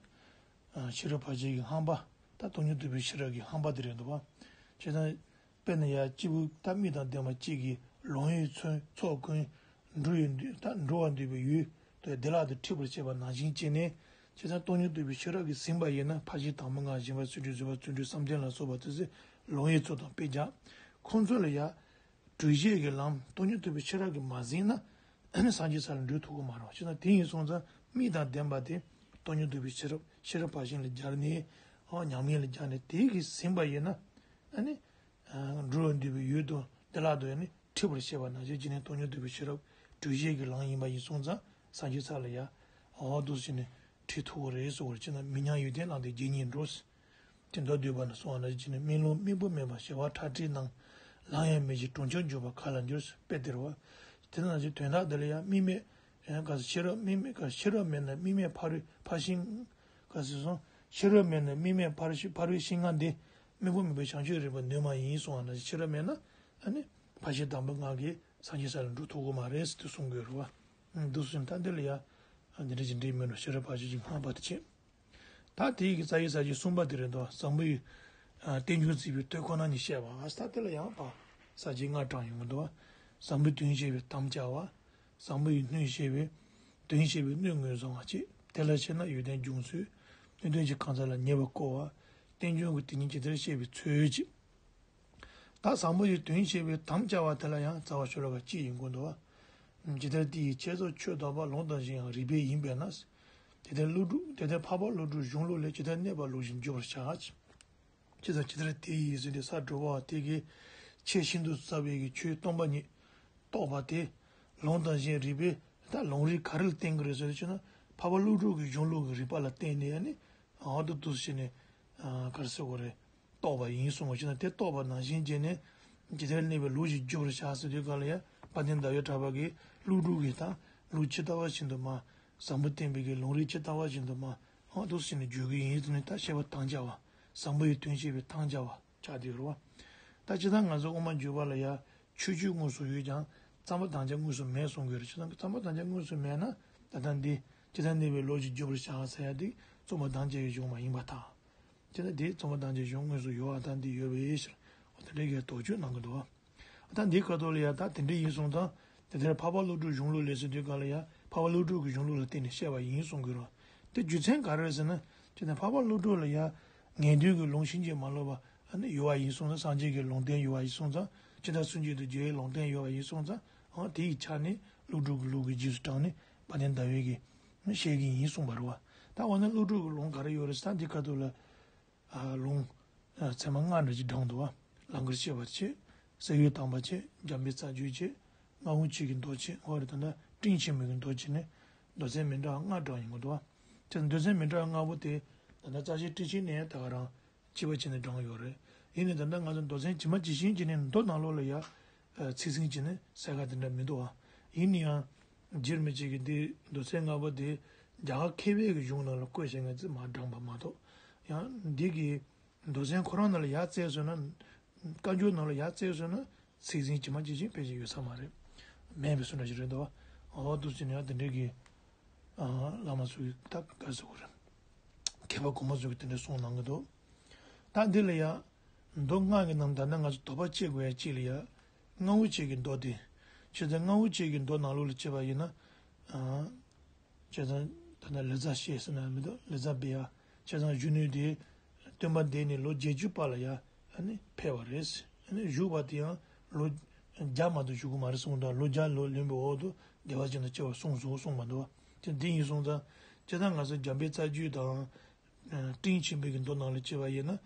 ཨ། ཤེས་རབ་ཕར་ཕྱིན་གྱི་རྣམ་པ། ད་སྟོང་ཉིད་རྟོགས་པའི་ཤེས་རབ་ཀྱི་རྣམ་པ་དེ་རེད་འདུག་བ། བྱས་ཙང་། དཔེར་ན་ཡང་སྐྱེས་བུ་དང་དམིགས་དང་ལྡན་པ་གཅིག་གིས་ལོང་བའི་ཚོགས་ཚོགས་ཀུན་འགྲོ་བའི་འདོད། ད་འགྲོ་བར་འདོད་པའི་ཡུལ་དུ་བདེ་བླག་ཏུ་འཁྲིད་པར་བྱེད་པ་ནང་བཞིན་བྱས་ནས། བྱས་ཙང་སྟོང་ཉིད་རྟོགས་པའི་ཤེས་རབ་ཀྱིས་ཟིན་པ་ཡིན་ན། ཕར་ཕྱིན་དང་པོ་ལྔ། བཞི་པ་བརྩོན་འགྲུས། བཅུ་པ་བརྩོན་འགྲུས། བསམ་གཏན་ལ་སོགས་པ་དེ་ཚོ་ལོང་བའི་ཚོགས་དང་དཔེ་བྱ། ཁོང་ཚོ་ལ་ཡང་སྒྲུབ་བྱེད་ཀྱི་ལམ་སྟོང་ཉིད་རྟོགས་པའི་ཤེས་རབ་ཀྱིས་མ་ཟིན་ན། ཨ་ནི་སངས་རྒྱས་ས་ལ་འགྲོ་ཐུབ་ཀྱི་མ་རེད། བྱས་ཙང་དེ་ཡིན་སོང་ཙང་དམིགས་དང་ལྡན་པ་དེ་སྟོང་ཉིད་རྟོགས་པའི་ཤེས་རབ། ཤེས་རབ་ཕར་ཕྱིན་ལ་སྦྱར་ནས། ཨ། ཉམས་ལེན་ལ་སྦྱར་ནས་དེ་གིས་ཟིན་པ་ཡིན་ན། ཨ་ནི། ཨ། འགྲོ་བར་འདོད་པའི་ཡུལ་དུ་བདེ་བླག་ཏུ་ཡང་ནི་འཁྲིད་པར་བྱེད་པ་ནང་བཞིན་བྱས་ནས་སྟོང་ཉིད་རྟོགས་པའི་ཤེས་རབ་སྒྲུབ་བྱེད་ཀྱི་ལམ་ཡིན་པ་ཡིན་སོང་ཙང་། སངས་རྒྱས་ས་ལ་ཡང་འོ་འདུག་སེ་བྱས་ནས་འཁྲིད་ཐུབ་ཀྱི་རེད་ཟེར་བ་རེད། བྱས་ཙང་མི་མཉམ་ཡུལ་བརྟེན་བླང་དོར་བརྒྱ་གཉིས་འགྲོ། དེ་མདོ་སྡུད་པ་ནས་གསུངས་པ་ནང་བཞིན་བྱས་ནས། སྨིན་ལམ་སྨིན་པོ་མེད་པ་ཞི་བ་ཁྲག་ཁྲིག་སྣང་། ལམ་ཡང་མི་བྱེད་གྲོང་ཁྱེར་འཇུག་པ་ག་ལ་འགྱུར། དཔེ་དེ་རེད་བ། དེ་ནང་བཞིན་དོན་དག་འདི་ལ་ཡང་དམིགས་མེད། ཡང་ག་ཟེར། ཤེས་རབ་དམིགས་མེད། ག་ཤེས་རབ་མེད་ན་དམིགས་མེད་ཕ་རོལ་ཕར་ཕྱིན། ག་ཟེར་སོང་། ཤེས་རབ་མེད་ན་དམིགས་མེད་ཕ་རོལ་ཕ་རོལ་ཕྱིན་ལྔ་འདི་སྨིན་པོ་མེད་པའི་བྱང་ཆུབ་རིག་པ་ནུས་མ་ཡིན་གསུངས་པ་ནང་བཞིན། ཤེས་རབ་མེད་ན་ཨ་ནི་ཕར་ཕྱིན་དང་པོ་ལྔ་གིས་སངས་རྒྱས་ས་ལ་འགྲོ་ཐུབ་ཀྱི་མ་རེད་ཟེར་དེ་གསུང་གི་ཡོད་རེད་བ། འདུག་སེ་ད་འདི་ལ་ཡང་འདི་འདྲ་ཞིག་འདྲ་མིན་འགྲོ། ཤེས་རབ་ཕར་ཕྱིན་གྱི་རྣམ་པ་དེ་བྱས། ད་དེའི་གི་རྩ་བའི་ས་བཅད་གསུམ་པ་དེ་རེད་འདུག་བཟང་པོ་ཡི། ཨ། རྟེན་འབྱུང་བརྩིས་པའི་དོན་ཁོ་ན་ཉིད་བཤད་པ། ད་དེ་ལ་ཡང་ཕར་ས་བཅད་ལྔ་དྲངས་ཡོང་གི་འདུག་བཟང་པོའི་དོན་བཤད་པའི་དམ་བཅའ་བ། བཟང་པོ་ཡི་སྣོད་བཤད་པའི། དོན་བཤད་པའི་སྣོད་ངོས་བཟུང་བ་བཅས། དེ་ལ་ཕྱེ་ན་ཡོན་ཏན་འབྱུང་ཚུལ། སྣོད་ལྡན་གྱི་གང་ཟག་ལ་ཉེ་བར་བསྐོར་བ། རྟེན་འབྱུང་གི་དེ་ཉིད་ཇི་ལྟར་བཤད་པའི་ཚུལ་བཅས། ད་བཟང་པོ་ཡི་དོན་བཤད་པའི་དམ་བཅའ་བ་དེ་ལ་ཡང་རྩ་བ་ཤོ་ལོ་ཀ་གཅིག་ཡིན་དགོས་འདུག་བ། ཇི་ལྟར་དེ་ཡི་ཁྱད་སོགས་ཆོས་བདག་པོ། ལུང་དང་གཞན་ཡང་རིགས་པས་ཡིན་པས་ན། དེ་ལྟར་ཀླུ་སྒྲུབ། དེ་ལྟར་འཕགས་པ་ཀླུ་སྒྲུབ་གཞུང་ལུགས་ལས། ཇི་ལྟར་གནས་པ་ལུགས་བཞིན་བརྗོད་པར་བྱ། ཇི་ལྟར་ཇི་ལྟར་དེ་ཡི་ཟེར་ཏེ་ས་དྲོ་པོ་དེ་གའི་ཆེས་ཤིན་ཏུ་ཟབ་པའི་གི་ཆོས་སྟོང་པ་ཉིད་རྟོགས་པ་དེ། ལུང་དང་གཞན་རིགས་པས། ད་ལུང་རིགས་ག་རེ་ལ་བརྟེན་གྱི་རེད་ཟེར་ན། འཕགས་པ་ཀླུ་སྒྲུབ་ཀྱི་གཞུང་ལུགས་ཀྱི་རིགས་པ་ལ་བརྟེན་ནས་ནི། ཨ། འདུག་སེ་བྱས་ནས། ཨ། ག་རེ་ཟེར་དགོས་རེད། རྟོགས་པ་ཡིན་གསུངས་པ་ཞིག་ན། དེ་རྟོགས་པ་ནང་བཞིན་བྱས་ནས་ཇི་ལྟར་གནས་པའི་ལུགས་བཞིན་བརྗོད་པར་བྱ་ཟེར་དུས་སྒང་ལ་ཡང་དཔལ་ལྡན་ཟླ་བའི་གྲགས་པ་གིས་ཀླུ་སྒྲུབ་ཀྱི་ད་ལུགས་ཇི་ལྟ་བ་བཞིན་དུ་མར་བཟང་པོ་བསྟན་པའི་གི་ལུང་རིགས་ཇི་ལྟ་བ་བཞིན་དུ་མར་འོ་འདུག་སེ་ནས་བརྗོད་ཀྱི་ཡིན་ཟེར་ནས། ད་བཤད་པ་དམ་བཅའ་བ། བཟང་པོ་ཡི་དོན་བཤད་པའི་དམ་བཅའ་བ་ཆགས་བསྡད་ཡོད་རེད་བ། ད་ཇི་ལྟར་ང་ཚོ་དབུ་མ་འཇུག་པ་ལ་ཡང་མཆོད་བརྗོད་དངོས་སུ་ཡོད་ཀྱང་རྩོམ་པ་དམ་བཅའ་དངོས་སུ་མེད་གསུང་གི་ཡོད་རེད། ཇི་ལྟར་རྩོམ་པ་དམ་བཅའ་དངོས་སུ་མེད་ན་ད་ལྟ་འདི་ཇི་ལྟར་གནས་པའི་ལུགས་བཞིན་བརྗོད་པར་བྱ་ཟེར་ཡ་འདི་རྩོམ་པ་དམ་བཅའ་ཡི་གཞུང་མ་ཡིན་པར་ཐལ། དེ་ལ་དེའི་རྩོམ་པ་དམ་བཅའ་གཞུང་དངོས་སུ་ཡོད་པ་དང་འདི་ཡོད་པའི་ཕྱིར། འོ་དེ་འདྲའི་གི་དོགས་གཅོད་གནང་གི་འདུག་བ། ད་འདིའི་ཁ་ཐོག་ལ་ཡང་ད་དེ་འདྲ་ཡིན་སོང་ཙང་། དེ་ལྟར་འཕགས་པ་ཀླུ་སྒྲུབ་གཞུང་ལུགས་ལས་ཟེར་དུས་སྒང་ལ་ཡང་འཕགས་པ་ཀླུ་སྒྲུབ་ཀྱི་གཞུང་ལུགས་ལ་བརྟེན་ནས་བཤད་པ་ཡིན་གསུང་གི་རེད། དེ་རྒྱུ་མཚན་ག་རེ་རེད་ཟེར་ན། དེ་ནི་འཕགས་པ་ཀླུ་སྒྲུབ་ལ་ཡང་ངེས་དོན་གྱི་ལུང་ཕྱིན་ཅི་མ་ལོག་པ་ཨ་ནི་ཡོད་པ་ཡིན་སོང་ཙང་། སངས་རྒྱས་ཀྱི་ལུང་བསྟན་ཡོད་པ་ཡིན་སོང་ཙང་། ཇི་ལྟར་སུན་འབྱིན་དང་བརྗོད་པའི་ལུང་བསྟན་ཡོད་པ་ཡིན་སོང་ཙང་། ཨ། དེ་ཡི་ཆ་ནས་ཀླུ་སྒྲུབ་ཀྱི་ལུགས་ཀྱི་རྗེས་སུ་འབྲངས་ནས་དཔལ་ལྡན་ཟླ་བས་ཀྱིས་བཤད་ཀྱི་ཡིན་གསུངས་པ་རེད་བ། ད་འོ་ན་ཀླུ་སྒྲུབ་ཀྱི་ལུང་ག་རེ་ཡོད་རེད་ཟེར་ན། འདི་ཁ་ཐུག་ལ། ཨ། ལུང་། ཨ། ཚད་མ་ལྔ་འདྲ་ཅིག་བགྲངས་འདུག་བ། ལང་ཀར་གཤེགས་པ་བྱས། གསེར་འོད་དམ་པ་བྱས། འཇམ་དཔལ་རྩ་རྒྱུད་བྱས། རྔ་བོ་ཆེ་གི་མདོ་བྱས། འོ་རེད། ད་ལྟ་སྤྲིན་ཆེན་པོའི་གི་མདོ་བྱས་ནས་མདོ་ཚན་མི་འདྲ་བ་ལྔ་བགྲངས་ཡོང་གི་འདུག་བ། དེ་མདོ་ཚན་མི་འདྲ་བ་ལྔ་པོ་དེ་ད་ལྟ་རྩ་ཤེ་ཊཱིཀ་ཆེན་ནས་ད་ག་རང་གཅིག་པ་བྱས་ནས་བགྲངས་ཡོད་རེད། ཡིན་ནའི་ད་ལྟ་ང་ཚོ་མདོ་ཚན་ཇི་མ་ཇི་བཞིན་བྱས་ནས་མདོ་ནང་ལོགས་ལ་ཡ། ཨ། ཚིག་ཟིན་བྱས་ནས་གསལ་ཁ་དེ་འདྲ་མི་འདུག་བ། ཡིན་ན་ཡང་། རྗེ་རིན་པོ་ཆེ་གིས་འདི་མདོ་ཚན་ལྔ་པོ་དེ་རྒྱ་གར་མཁས་པའི་གི་གཞུང་ནང་ལ་བཀོད་བྱས་ནས་ཙམ་མར་བགྲངས་པ་མ་གཏོགས། ཡང་འདི་གི་མདོ་ཚན་ཁོ་རང་ནང་ལ་ཡར་བཙལ་སོང་ན། བཀའ་འགྱུར་ནང་ལ་ཡར་བཙལ་སོང་ན་ཚིག་ཟིན་ཇི་མ་ཇི་བཞིན་ཕལ་ཆེར་ཡོད་ས་མ་རེད། མེད་པའི་བཟོ་འདྲ་ཞིག་རེད་འདུག་བ། འོ་འདུག་སེ་ནས་ཡང་དེ་འདྲའི་གི། ཨ། བླ་མ་ཚོ་གིས་ད་ག་རེ་ཟེར་དགོས་རེད། མཁས་པ་གོང་མ་ཚོ་གིས་དེ་འདྲ་གསུངས་གནང་གི་འདུག་ད་འདི་ལ་ཡ། མདོ་ལྔ་གི་ནང་ད་ལྟ་ང་ཚོ་དོགས་པ་སྐྱེ་དགོས་ཡ་གཅིག་ལ་ཡ། རྔ་བོ་ཆེ་གི་མདོ་དེ། བྱས་ཙང་རྔ་བོ་ཆེ་གི་མདོ་ནང་ལོགས་ལ་བྱས་པ་ཡིན་ན། ཨ། བྱས་ཙང་ད་ལྟ་ལེ་ཙཱ་བཤད་ཟེར་ན་མི་འདུག་ལེ་ཙཱ་བི་ཡ། བྱས་ཙང་གཞོན་ནུ་དེ་སྟོན་པ་འདས་ནས་ལོ་བརྒྱད་ཅུ་པ་ལ་ཡ། ཨ་ནི་ཕེབས་པ་རེད། ཨ་ནི་བཞུགས་པ་དེ་ཡང་ལོ་བརྒྱ་མ་གཏོགས་བཞུགས་ཀྱི་མ་རེད་གསུངས་དང་། ལོ་བརྒྱ་ལོན་པའི་འོག་ཏུ་བདེ་བ་ཅན་དུ་སྐྱེ་བར་གསུངས་སོ་གསུངས་པ་འདུག་བ། དེ་འདི་ཡིན་སོང་ཙང་། བྱས་ཙང་ང་ཚོ་འཇམ་དཔལ་རྩ་རྒྱུད་དང་། ཨ། སྤྲིན་ཆེན་པོའི་གི་མདོ་ནང་ལ་བྱས་པ་ཡིན་ན།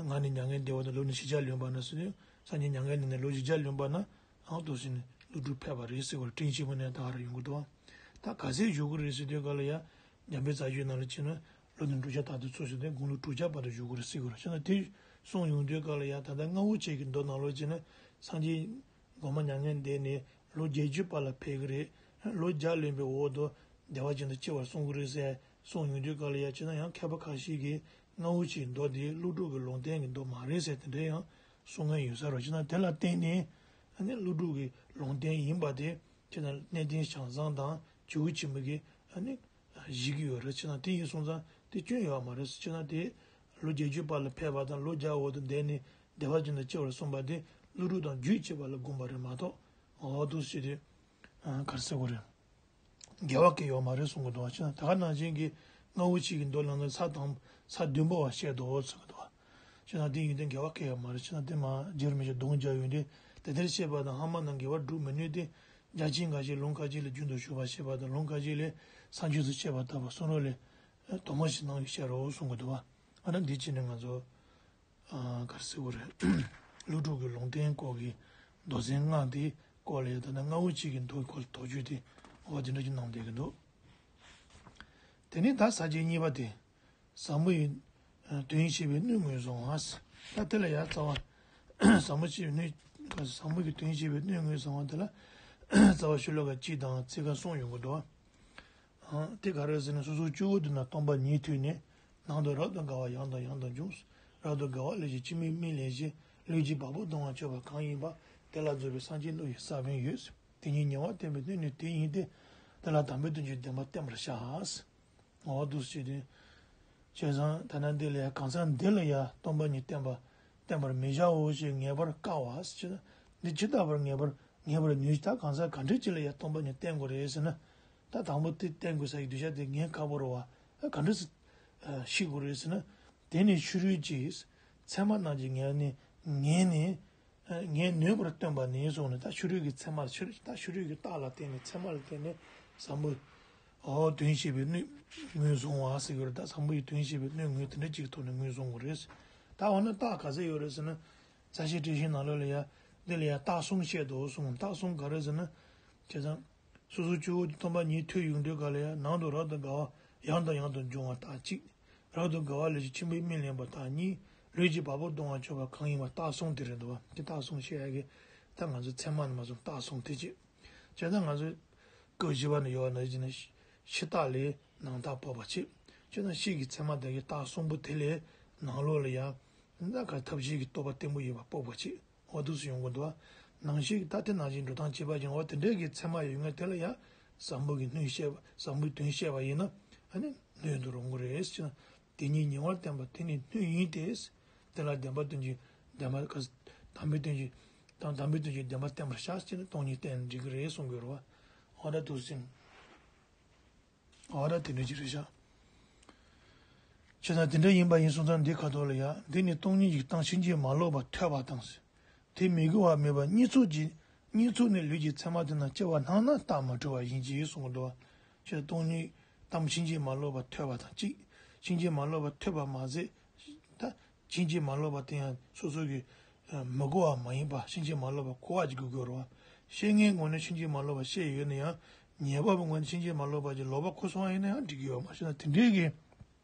ང་ནི་མྱ་ངན་འདས་པ་དང་། ལོ་ནི་བཞི་བརྒྱ་ལོན་པ་ན་ཟེར་དུས། སངས་རྒྱས་མྱ་ངན་འདས་ནས་ལོ་བཞི་བརྒྱ་ལོན་པ་ན། ཨ། ཨང་དུ་ཟིན་ནས་ཀླུ་སྒྲུབ་ཕེབས་པ་རེད་ཟེར་བར་དྲིན་ཆེན་པོ་ནས་ད་ག་ར་ཡོང་གི་འདུག་ད་ག་ཚད་བཞུགས་ཀྱི་རེད་ཟེར་དུས་ག་ལ་ཡ། འཇམ་དཔལ་རྩ་རྒྱུད་ནང་ལ་ཕྱིན་ན་ལོ་ནི་འབྲུག་ཆ་ད་དུ་ཚོ་ཞིག་དེ་དགུང་ལོ་དྲུག་ཆ་བར་དུ་བཞུགས་ཀྱི་རེད་ཟེར་གྱི་རེད། ཕྱིན་ན་དེ་གསུངས་ཡོང་དུས་ག་ལ་ཡ། ད་ལྟ་རྔ་བོ་ཆེ་གི་མདོ་ནང་ལོགས་ཕྱིན་ན་སངས་རྒྱས་གོང་མ་མྱ་ངན་འདས་ནས་ལོ་བརྒྱད་ཅུ་པ་ལ་ཕེབས་ཀྱི་རེད། ལོ་བརྒྱ་ལོན་པའི་འོག་ཏུ་བདེ་བ་ཅན་དུ་སྐྱེ་བར་གསུངས་ཀྱི་རེད་ཟེར་གསུངས་ཡོང་དུས་ག་ལ་ཡ། ཕྱིན་ན་ཡང་མཁས་པ་ཁ་ཤས་ཀྱིས་རྔ་བོ་ཆེའི་མདོ་འདི་ཀླུ་སྒྲུབ་ཀྱི་ལུང་བསྟན་གྱི་མདོ་མ་རེད་ཟེར་དེ་འདྲ་ཡང་གསུང་མཁན་ཡོད་ས་རེད། ཕྱིན་ན་དེ་ལ་བརྟེན་ནས་ཨ་ནི་ཀླུ་སྒྲུབ་ཀྱི་ལུང་བསྟན་ཡིན་པ་དེ་ཕྱིན་ན་གནས་བརྟན་བྱང་བཟང་དང་ཇོ་བོ་ཆེན་པོ་གིས་ཨ་ནི་བཞེད་ཀྱི་ཡོད་རེད། ཕྱིན་ན་དེ་ཡིན་སོང་ཙང་དེ་སྐྱོན་ཡོད་མ་རེད། ཕྱིན་ན་དེ་ལོ་བརྒྱད་ཅུ་པ་ལ་ཕེབས་པ་དང་ལོ་བརྒྱ་འོག་ཏུ་འདས་ནས་བདེ་བ་ཅན་དུ་སྐྱེ་བར་གསུངས་པ་དེ་ཀླུ་སྒྲུབ་དང་རྒྱུད་གཅིག་པ་ལ་དགོངས་པ་རེད་མ་གཏོགས། འོ་འདུག་ཟེར་དུས་ག་རེ་ཟེར་དགོས་རེད། འགལ་བ་གང་ཡང་ཡོད་མ་རེད་གསུང་གི་འདུག་བ། ཕྱིན་ན་ད་ག་ནང་བཞིན་གྱི་རྔ་བོ་ཆེ་གི་མདོ་ལ་ནི་ས་དང་ས་བདུན་པོ་བ་བཤད་དོ་གསུང་གི་འདུག་བ། ཕྱིན་ན་དེ་ཡིན་དུས་འགལ་བ་གང་ཡང་ཡོད་མ་རེད། ཕྱིན་ན་དེ་མ་རྗེ་རིན་པོ་ཆེ་གདོང་བརྒྱབ་ཡོང་དུས་དེ་ལྟར་བཤད་པ་དང་སྔ་མ་དང་འགལ་བ་སྒྲུབ་མི་ནུས་ཏེ། རྒྱ་ཆེན་འགའ་ཞིག་ལུང་ཁ་ཅིག་ལས་རྒྱུན་དུ་ཞུགས་པ་བཤད་པ་དང་ལུང་ཁ་ཅིག་ལས་ས་བཅུད་སུ་བཤད་པ་ལྟ་བུ་གསུང་རབ་ལས་དོགས་པ་ཞིག་སྣང་བའི་ཕྱིར་རོ་གསུང་གི་འདུག་བ། ཨ་ནི་འདི་ཕྱིན་ནས་ང་ཚོ། ཨ། ག་རེ་ཟེར་དགོས་རེད། ཀླུ་སྒྲུབ་ཀྱི་ལུང་བསྟན་སྐོར་གྱི་མདོ་ཚན་ལྔ་དེ་སྐོར་ལ་ཡང་ད་ལྟ་རྔ་བོ་ཆེ་གི་མདོའི་སྐོར་ལ་དོགས་གཅོད་དེ་འོ་དེ་འདྲ་ཅིག་གནང་བསྡད་ཀྱི་འདུག་དེ་ནས་ད་ས་བཅད་གཉིས་པ་དེ། ཟབ་མོ་ཡི་དོན་བཤད་པའི་སྣོད་ངོས་བཟུང་བ། ད་དེ་ལ་ཡང་རྩ་བ། ཟབ་མོ་བཤད་པའི་སྣོད། ཟབ་མོ་གི་དོན་བཤད་པའི་སྣོད་ངོས་བཟུང་བ་དེ་ལ་རྩ་བ་ཤོ་ལོ་ཀ་གཅིག་དང་ཚིག་ཁ་གསུམ་ཡོང་གི་འདུག་བ། ཨང་། དེ་ག་རེ་ཟེར་ན། སོ་སོ་སྐྱེ་བོ་འདི་ན་སྟོང་པ་ཉིད་ཐོས་ནས། ནང་དུ་རབ་ཏུ་དགའ་བ་ཡང་དང་ཡང་དུ་འབྱུང་། རབ་ཏུ་དགའ་བ་ལས་ཀྱང་འཆི་མེད་སྨིན་ལེགས་ཤིང་། ལུས་ཀྱི་བ་སྤུ་ལྡང་བར་གྱུར་པ་གང་ཡིན་པ། དེ་ལ་རྫོགས་པའི་སངས་རྒྱས་བློ་ཡི་ས་བོན་ཡོད། དེ་ཉིད་ཉེ་བར་བསྟན་པའི་སྣོད་ནི་དེ་ཡིན་ཏེ། དེ་ལ་དམ་པའི་དོན་གྱི་བདེན་པ་བསྟན་པར་བྱ། འོ་འདུག་ཟེར་དུས། བྱས་ཙང་ད་ནི་འདི་ལ་ཡང་གང་ཟག་འདི་ལ་ཡང་སྟོང་པ་ཉིད་བསྟན་པ་བསྟན་པར་མི་བྱའོ་ཞེས་ངེས་པར་དཀའ་བ་ཟེར། འདི་ཇི་ལྟ་བར་ངེས་པར་ངེས་པར་ནུས། ད་གང་ཟག་ག་འདྲ་ཅིག་ལ་ཡང་སྟོང་པ་ཉིད་བསྟན་དགོས་རེད་ཟེར་ན། ད་དང་པོ་དེ་བསྟན་དགོས་ས་ཡི་གདུལ་བྱ་དེ་ངེས་ཁག་པོ་རེད་བ། ག་འདྲ་ཞིག་ཤེས་དགོས་རེད་ཟེར་ན། དེ་ནི་ཕྱི་རོལ་གྱི་ཚད་མ་རྣམས་ཀྱིས་ངེས་ནས་ངེས་ནས། ངེས་ནུས་པར་སྟོན་པ་ནི་གསུངས་ནས། ད་ཕྱི་རོལ་གྱི་ཚད་མ་ལ་ཕྱི་རོལ་ད་ཕྱི་རོལ་གྱི་རྟགས་ལ་བརྟེན་ནས་ཚད་མ་ལ་བརྟེན་ནས་ཟབ་མོ། འོ་དོན་བཤད་པའི་སྣོད་ངོས་བཟུང་བ་ཟེར་གྱི་རེད། ད་ཟབ་མོ་ཡི་དོན་བཤད་པའི་སྣོད་ངོས་དེ་འདྲ་གཅིག་ཐོག་ནས་ངོས་བཟུང་དགོས་རེད། ད་འོ་ན་རྟགས་ག་ཚད་ཡོད་རེད་ཟེར་ན། རྩ་ཤེ་བཀྲ་ཤིས་ནང་ལོགས་ལ་ཡ། འདི་ལ་ཡ་རྟགས་གསུམ་བཤད་དོ་གསུངས། རྟགས་གསུམ་ག་རེ་ཟེར་ན། བྱས་ཙང་། སོ་སོ་སྐྱེ་བོ་དེ་སྟོང་པ་ཉིད་ཐོས་ཡོང་དུས་ག་ལ་ཡང་ནང་དུ་རབ་ཏུ་དགའ་བ་ཡང་དང་ཡང་དུ་འབྱུང་བ་དང་གཅིག། རབ་ཏུ་དགའ་བ་ལས་ཀྱང་འཆི་མེད་སྨིན་ལེགས་པ་དང་གཉིས། ལུས་ཀྱི་བ་སྤུ་ལྡང་བར་གྱུར་པ་གང་ཡིན་པ། རྟགས་གསུམ་དེ་རེད་འདུག་བ། དེ་རྟགས་གསུམ་བཤད་ཡ་གི། ད་ང་ཚོ་ཚད་མ་ནས་མ་བཟུང་རྟགས་གསུམ་དེ་གཅིག། བྱས་ཙང་ང་ཚོ་སྐབས་བཞི་པ་ནས་ཡོད་པ་ནང་བཞིན་ནི་ཕྱི་རྟགས་ལས་ནང་རྟགས་དཔོག་པ་བྱེད། བྱས་ཙང་ཕྱི་གི་ཚད་མ་དེ་གི་རྟགས་གསུམ་པོ་དེ་ལས་ནང་ལོགས་ལ་ཡང་། ད་ག་ཐབས་ཤེས་ཀྱི་རྟོགས་པ་བརྟན་པོ་ཡོད་པ་དཔོག་པ་བྱེད། འོ་འདུག་སེ་ཡོང་གི་འདུག་བ། ནང་བཞིན་ད་དེ་ནང་བཞིན་འགྲོ་སྟངས་བྱེད་པ་ཡིན། འོ་དེ་འདྲའི་གི་ཚད་མ་ཡོད་ངེས་དེ་ལ་ཡང་ཟབ་མོ་གི་སྣོད་བཤད་པ། ཟབ་མོའི་དོན་བཤད་པ་ཡིན་ན་ཨ་ནི་སྣོད་དུ་རུང་གི་རེད་ཟེར་ན། དེ་ཉིད་ཉེ་བར་བསྟན་པ་དེ་ནི་སྣོད་ཡིན་ཏེ། དེ་ལ་བདེན་པ་དོན་གྱི་བདེན་པ་ག་དམ་པའི་དོན་གྱི་དང་དམ་པའི་དོན་གྱི་བདེན་པ་བསྟན་པར་བྱ་ཟེར་ན་སྟོང་ཉིད་བསྟན་འགྲིག་གི་རེད་གསུང་གི་ཡོད་རེད་བ། འོ་ད་འདུག་སེ། འོ་ད་དེ་འདྲ་ཅིག་རེད་ཤག། བྱས་ཙང་དེ་འདྲ་ཡིན་པ་ཡིན་སོང་ཙང་འདི་ཁ་ཐོག་ལ་ཡ། འདི་ནི་སྟོང་ཉིད་ཀྱི་སྟངས་ཕྱིན་ཅི་མ་ལོག་པར་ཐོས་པ་དང་། དེ་མི་གོ་བ་མེད་པ་གཉིས་ཚོགས་ཀྱི་གཉིས་ཚོགས་ནས་ལུས་ཀྱི་ཚད་མ་དེ་རྣམས་སྐྱེ་བ་སྣང་ན་རྟགས་མ་འཁྲུལ་བ་ཡིན་གྱི་གསུང་གི་འདུག་བ། བྱས་ཙང་སྟོང་ཉིད་སྟངས་ཕྱིན་ཅི་མ་ལོག་པར་ཐོས་པ་དང་གཅིག། ཕྱིན་ཅི་མ་ལོག་པར་ཐོས་པ་མ་ཟད། ད། ཕྱིན་ཅི་མ་ལོག་པ་དེ་ཡང་སོ་སོ་གི་མི་གོ་བ་མ་ཡིན་པ་ཕྱིན་ཅི་མ་ལོག་པ་གོ་བ་ཅིག་དགོས་ཀྱི་ཡོད་རེད་བ། བཤད་མཁན་ངོས་ནས་ཕྱིན་ཅི་མ་ལོག་པ་བཤད་ཡོད་ན་ཡང་ཉན་པ་པོའི་ངོས་ནས་ཕྱིན་ཅི་མ་ལོག་པ་ཅིག་ལོག་པ་གོ་སོང་བ་ཡིན་ན་ཡང་འགྲིག་གི་ཡོད་མ་རེད་ན། དེ་འདྲའི་གི་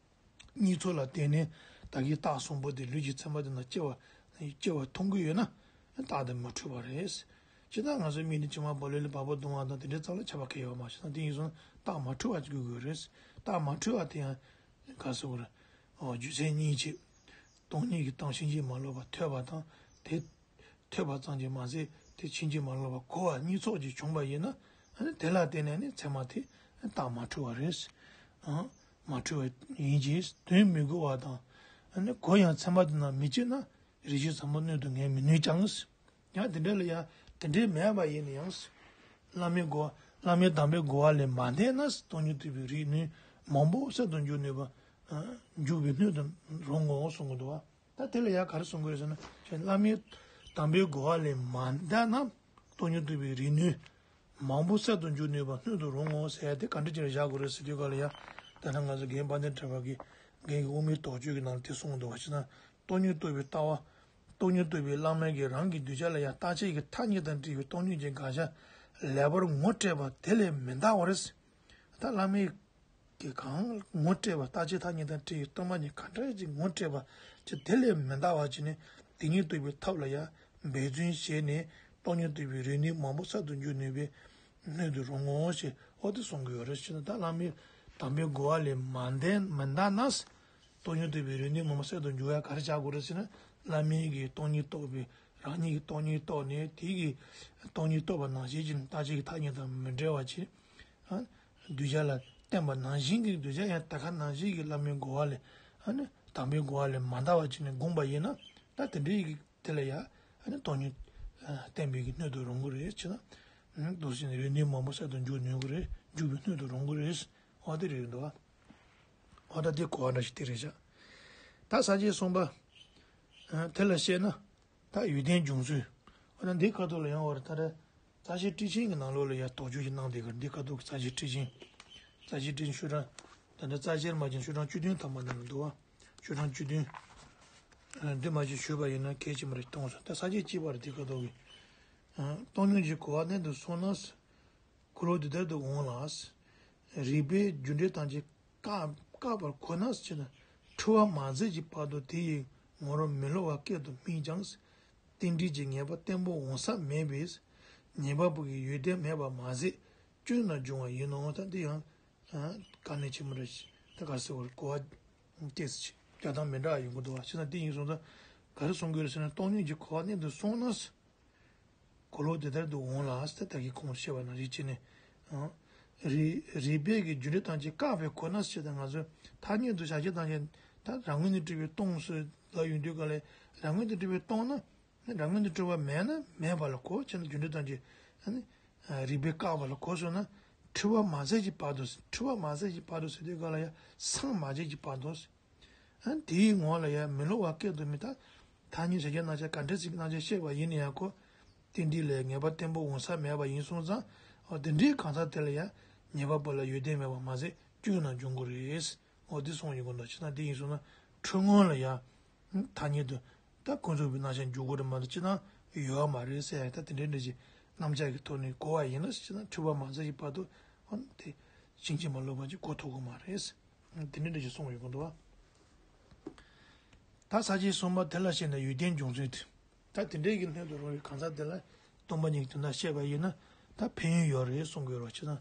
གཉིས་ཚོགས་ལ་བརྟེན་ནས་ད་གིན་རྟགས་གསུམ་པོ་དེ་ལུས་ཀྱི་ཚད་མ་དེ་ན་སྐྱེ་བ་སྐྱེ་བ་མཐོང་གི་ཡོད་ན་རྟགས་དེ་མ་འཁྲུལ་བ་རེད། ཇི་ལྟར་ང་ཚོའི་མིག་ནི་མཆི་མ་བབས་ལེ་ལེ་བ་སྤུ་ལྡང་བ་དང་དེ་འདྲའི་རྩ་ལ་ཁྱབ་པ་གང་ཡང་ཡོད་མ་རེད་ན། དེ་ཡིན་སོང་རྟགས་མ་འཁྲུལ་བ་ཅིག་དགོས་ཀྱི་ཡོད་རེད། རྟགས་མ་འཁྲུལ་བ་དེ་ཡང་ག་རེ་ཟེར་དགོས་རེད། རྒྱུ་མཚན་གཉིས་ཀྱིས། སྟོང་ཉིད་ཀྱི་སྟངས་ཕྱིན་ཅི་མ་ལོག་པར་ཐོས་པ་དང་དེ་ཐོས་པ་ཙམ་གྱིས་མ་ཟད་དེ་ཕྱིན་ཅི་མ་ལོག་པར་གོ་བ་གཉིས་ཚོགས་ཀྱིས་བྱུང་བ་ཡིན་ན། ཨ་ནི་དེ་ལ་བརྟེན་ནས་ནི་ཚད་མ་དེ་རྟགས་མ་འཁྲུལ་བ་རེད། ཨང་། མ་འཁྲུལ་བ་ཡིན་གྱི་དོན་མི་གོ་བ་དང་། ཨ་ནི་གོ་ཡང་ཚད་མ་དེ་ན་མི་སྐྱེ་ན་རིགས་ཤེས་ཟབ་མོ་སྣོད་དུ་ངེས་མི་ནུས་ཀྱང་། ཡང་དེ་འདྲ་ལ་ཡང་དེ་འདྲའི་མེད་པ་ཡིན་ན་ཡང་། བླ་མའི་གོ་བ་བླ་མའི་དམ་པའི་གོ་བ་ལས་མ་འདས་ན་སྟོང་ཉིད་རྟོགས་པའི་རིགས་ནི་མང་པོ་གསར་དུ་འཇུག་ནུས་པ། འཇུག་པའི་སྣོད་དུ་རུང་ངོ་གསུང་གི་འདུག་བ། ད་དེ་ལ་ཡང་ག་རེ་གསུང་དགོས་ཟེར་ན། བླ་མའི་དམ་པའི་གོ་བ་ལས་མ་འདས་ན་སྟོང་ཉིད་རྟོགས་པའི་རིགས་ནི་མང་པོ་གསར་དུ་འཇུག་ནུས་པ་སྣོད་དུ་རུང་ངོ་ཟེར་ཡ་དེ་ག་འདྲ་ཅིག་ལ་བཞག་དགོས་རེད་ཟེར་དུས་ག་ལ་ཡང་། དེ་ན་ང་ཚོ་རྒན་དཔལ་ལྡན་གྲགས་པ་གིས་རྒན་གྱི་དབུ་མའི་དོགས་གཅོད་ཀྱི་ནང་ལ་དེ་གསུངས་འདུག་བ། ཅི་ན་སྟོང་ཉིད་རྟོགས་པའི་ལྟ་བ། སྟོང་ཉིད་རྟོགས་པའི་བླ་མ་གིས་རང་གི་གདུལ་བྱ་ལ་ཡང་རྟག་ཆད་ཀྱི་མཐའ་གཉིས་དང་བྲལ་བའི་སྟོང་ཉིད་ཀྱི་དགག་བྱ་ལེགས་པར་ངོ་སྤྲད་པ་དེ་ལས་མི་འདའ་བར། ད་བླ་མའི་གིས་གང་ངོ་སྤྲད་པ། རྟག་ཆད་མཐའ་གཉིས་དང་བྲལ་བའི་སྟོང་པ་ཉིད་གང་འདྲ་ཅིག་ངོ་སྤྲད་པ་ཅིག་དེ་ལས་མི་འདའ་བར་བྱས་ནས་དེ་ཉིད་རྟོགས་པའི་ཐབས་ལ་ཡང་འབད་བརྩོན་བྱས་ནས་སྟོང་ཉིད་རྟོགས་པའི་རིག་གནས་མང་པོ་གསར་དུ་འཇུག་ནུས་པའི་སྣོད་དུ་རུང་ངོ་ཞེས་འོ་དེ་གསུང་གི་ཡོད་རེད་ཟེར་ན། ད་བླ་མའི་དམ་པའི་གོ་བ་ལས་མ་འདའ་མི་འདའ་ན། སྟོང་ཉིད་རྟོགས་པའི་རིག་གནས་མང་པོ་གསར་དུ་འཇུག་ཡ་ག་རེ་བྱ་དགོས་རེད་ཟེར་ན། བླ་མའི་གི་སྟོང་ཉིད་རྟོགས་པའི་རང་ཉིད་ཀྱི་སྟོང་ཉིད་རྟོགས་ནས་དེ་གི་སྟོང་ཉིད་རྟོགས་པ་ནང་བཞིན་གྱི་རྟག་ཆད་ཀྱི་མཐའ་གཉིས་དང་མི་འབྲལ་བ་བྱས། ཨ། གདུལ་བྱ་ལ་བསྟན་པ་ནང་བཞིན་གྱི་གདུལ་བྱ་ཡང་དེ་ག་ནང་བཞིན་གྱི་བླ་མའི་གོ་བ་ལས། ཨ་ནི་དམ་པའི་གོ་བ་ལས་མ་འདའ་བ་བྱས་ནས་བསྒོམས་པ་ཡིན་ན། ད་དེ་འདྲའི་གི་དེ་ལ་ཡང་ཨ་ནི་སྟོང་ཉིད་ཨ་བསྟན་པའི་གི་སྣོད་དུ་རུང་གི་རེད་ཅེ་ན། ཨ་འདུག་སེ་ནས་རིག་གནས་མང་པོ་གསར་དུ་འཇུག་ནུས་གི་རེད། འཇུག་པའི་སྣོད་དུ་རུང་གི་རེད། འོ་དེ་རེད་འདུག་བ། འོ་ད་དེ་གོ་བ་འདྲ་ཞིག་དེ་རེད་བཞག། ད་ས་བཅད་གསུམ་པ། ཨ་དེ་ལ་བཤད་ན། ད་ཡོན་ཏན་འབྱུང་ཚུལ། འོ་ན་འདིའི་ཁ་ཐོག་ལ་ཡང་བར་ད་ལྟ་རྩ་ཤེ་ཊཱིཀ་ཆེན་གྱི་ནང་ལོགས་ལ་ཡང་དོགས་གཅོད་ཅིག་གནང་བསྡད་ཀྱི་རེད། འདིའི་ཁ་ཐོག་གི་རྩ་ཤེ་ཊཱིཀ་ཆེན། རྩ་ཤེ་ཊཱིཀ་ཆེན་ཤོག་གྲངས། ད་ལྟ་རྩ་ཤེ་མ་བྱས་ཤོག་གྲངས་བཅུ་བདུན་ཐམ་པ་ནང་ལ་འདུག་བ། ཤོག་གྲངས་བཅུ་བདུན། ཨ་འདི་མ་ཞིག་ཞུས་པ་ཡིན་ན་གལ་ཆེན་པོ་རེད་མཐོང་སོང་། ད་ས་བཅད་གཅིག་པ་རེད། འདིའི་ཁ་ཐོག་གི། ཨ་སྟོང་ཉིད་ཀྱི་གོ་བ་གནད་དུ་སོང་ན། འཁོར་ལོ་འདི་ལྟར་དུ་འོང་ལ། རིགས་པས་རྒྱུ་འབྲས་ཐམས་ཅད་བཀག་བཀག་པར་གོ་ན་ཞེ་ན། འཁྲུལ་བ་མ་ཟད་ཀྱི་བར་དུ་དེ་ཡི་ངོར་མི་སླུ་བ་སྐད་དུ་སྨྲས་ཀྱང་། རྟེན་འབྲེལ་གྱི་ངེས་པ་བརྟན་པོ་འོང་ས་མེད་པས། ཉན་པ་པོ་གི་ཡོན་ཏན་མེད་པ་མ་ཟད་སྐྱོན་རྣམས་འབྱུང་བ་ཡིན་ནོ། ད་འདི་ཡང་དཀའ་གནད་ཆེན་པོ་རེད། ད་ག་རེ་ཟེར་བར་གོ་བ་སྐྱེས་སུ་མཆི། རྒྱག་སྟངས་མི་འདྲ་བ་ཡོང་གི་འདུག་བ། ཞེ་ན་འདི་ཡིན་སོང་ཙང་ག་རེ་གསུང་གི་ཡོད་རེད་ཟེར་ན། སྟོང་ཉིད་ཀྱི་གོ་བ་གནད་དུ་སོང་ན། འཁོར་ལོ་འདི་ལྟར་དུ་འོང་ལ་ཟེར། ད་གིན་གོང་བཤད་པ་ནང་བཞིན་བྱས་ནས། ཨང་། རིགས་རིགས་པས་ཀྱི་རྒྱུ་འབྲས་ཐམས་ཅད་བཀག་པས་གོ་ན་ཞེས། ད་ང་ཚོས་ཐ་སྙད་དུ་བྱ་བྱེད་ཐམས་ཅད་ད་རང་ངོས་ནས་གྲུབ་པའི་སྟོང་ཟེར་ལབ་ཡོང་དུས་ག་ལ། རང་ངོས་ནས་གྲུབ་པའི་སྟོང་ན། རང་ངོས་ནས་གྲུབ་པ་མེད་ན་མེད་པ་ལ་གོ་བྱས་ན། རྒྱུ་འབྲས་ཐམས་ཅད་ཨ་ནི་རིགས་པས་བཀག་པ་ལ་གོ་སོང་ན། འཁྲུལ་བ་མ་ཟད་ཀྱི་བར་དུ། འཁྲུལ་བ་མ་ཟད་ཀྱི་བར་དུ་ཟེར་དུས་ག་ལ་ཡང་སངས་མ་རྒྱས་ཀྱི་བར་དུ། ཨ་དེའི་ངོ་ལ་ཡང་མི་སླུ་བ་སྐད་དུ་མི། ད་ཐ་སྙད་བྱ་བྱེད་རྣམ་གཞག་ག་འདྲ་ཞིག་རྣམ་གཞག་བཤད་པ་ཡིན་ན་ཡང་ཁོ། རྟེན་འབྲེལ་ལ་ངེས་པ་བརྟན་པོ་འོང་ས་མེད་པ་ཡིན་སོང་ཙང་། འོ་དེ་འདྲའི་གང་ཟག་དེ་ལ་ཡང་ཉན་པ་པོ་ལ་ཡོན་ཏན་མེད་པ་མ་ཟད་སྐྱོན་རྣམས་འབྱུང་གི་རེད། འོ་དེ་གསུངས་ཡོང་གི་འདུག། བྱས་ན་དེ་ཡིན་སོང་ན་འཁྲུལ་ངོ་ལ་ཡང་ཐ་སྙད་དུ་ད་ཀུན་རྫོབ་པའི་རྣམ་གཞག་འཇོག་དགོས་རེད་མ་གཏོགས་སྤྱིར་བཏང་ཡོད་པ་མ་རེད་ཟེར་ཡ། ད་དེ་འདྲའི་འདྲ་ཞིག་རྣམ་གཞག་གི་ཐོག་ནས་གོ་བ་ཡིན་ན། སྤྱིར་བཏང་འཁྲུལ་པ་མ་ཟད་ཀྱི་བར་དུ་འོ་དེ་ཕྱིན་ཅི་མ་ལོག་པ་ཅིག་གོ་ཐུབ་ཀྱི་མ་རེད། དེ་འདྲ་འདྲ་ཞིག་གསུངས་ཡོང་གི་འདུག་བ། ད་ས་བཅད་གསུམ་པ་དེ་ལ་བཤད་ན་ཡོན་ཏན་འབྱུང་ཚུལ་དེ། ད་དེ་འདྲའི་གི་སྣོད་དུ་རུང་བའི་གང་ཟག་དེ་ལ་སྟོང་པ་ཉིད་ཀྱི་དོན་དག་བཤད་པ་ཡིན་ན། ད་ཕན་ཡོན་ཡོད་རེད་གསུང་གི་ཡོད་རེད་བ། ཅི་ཙམ་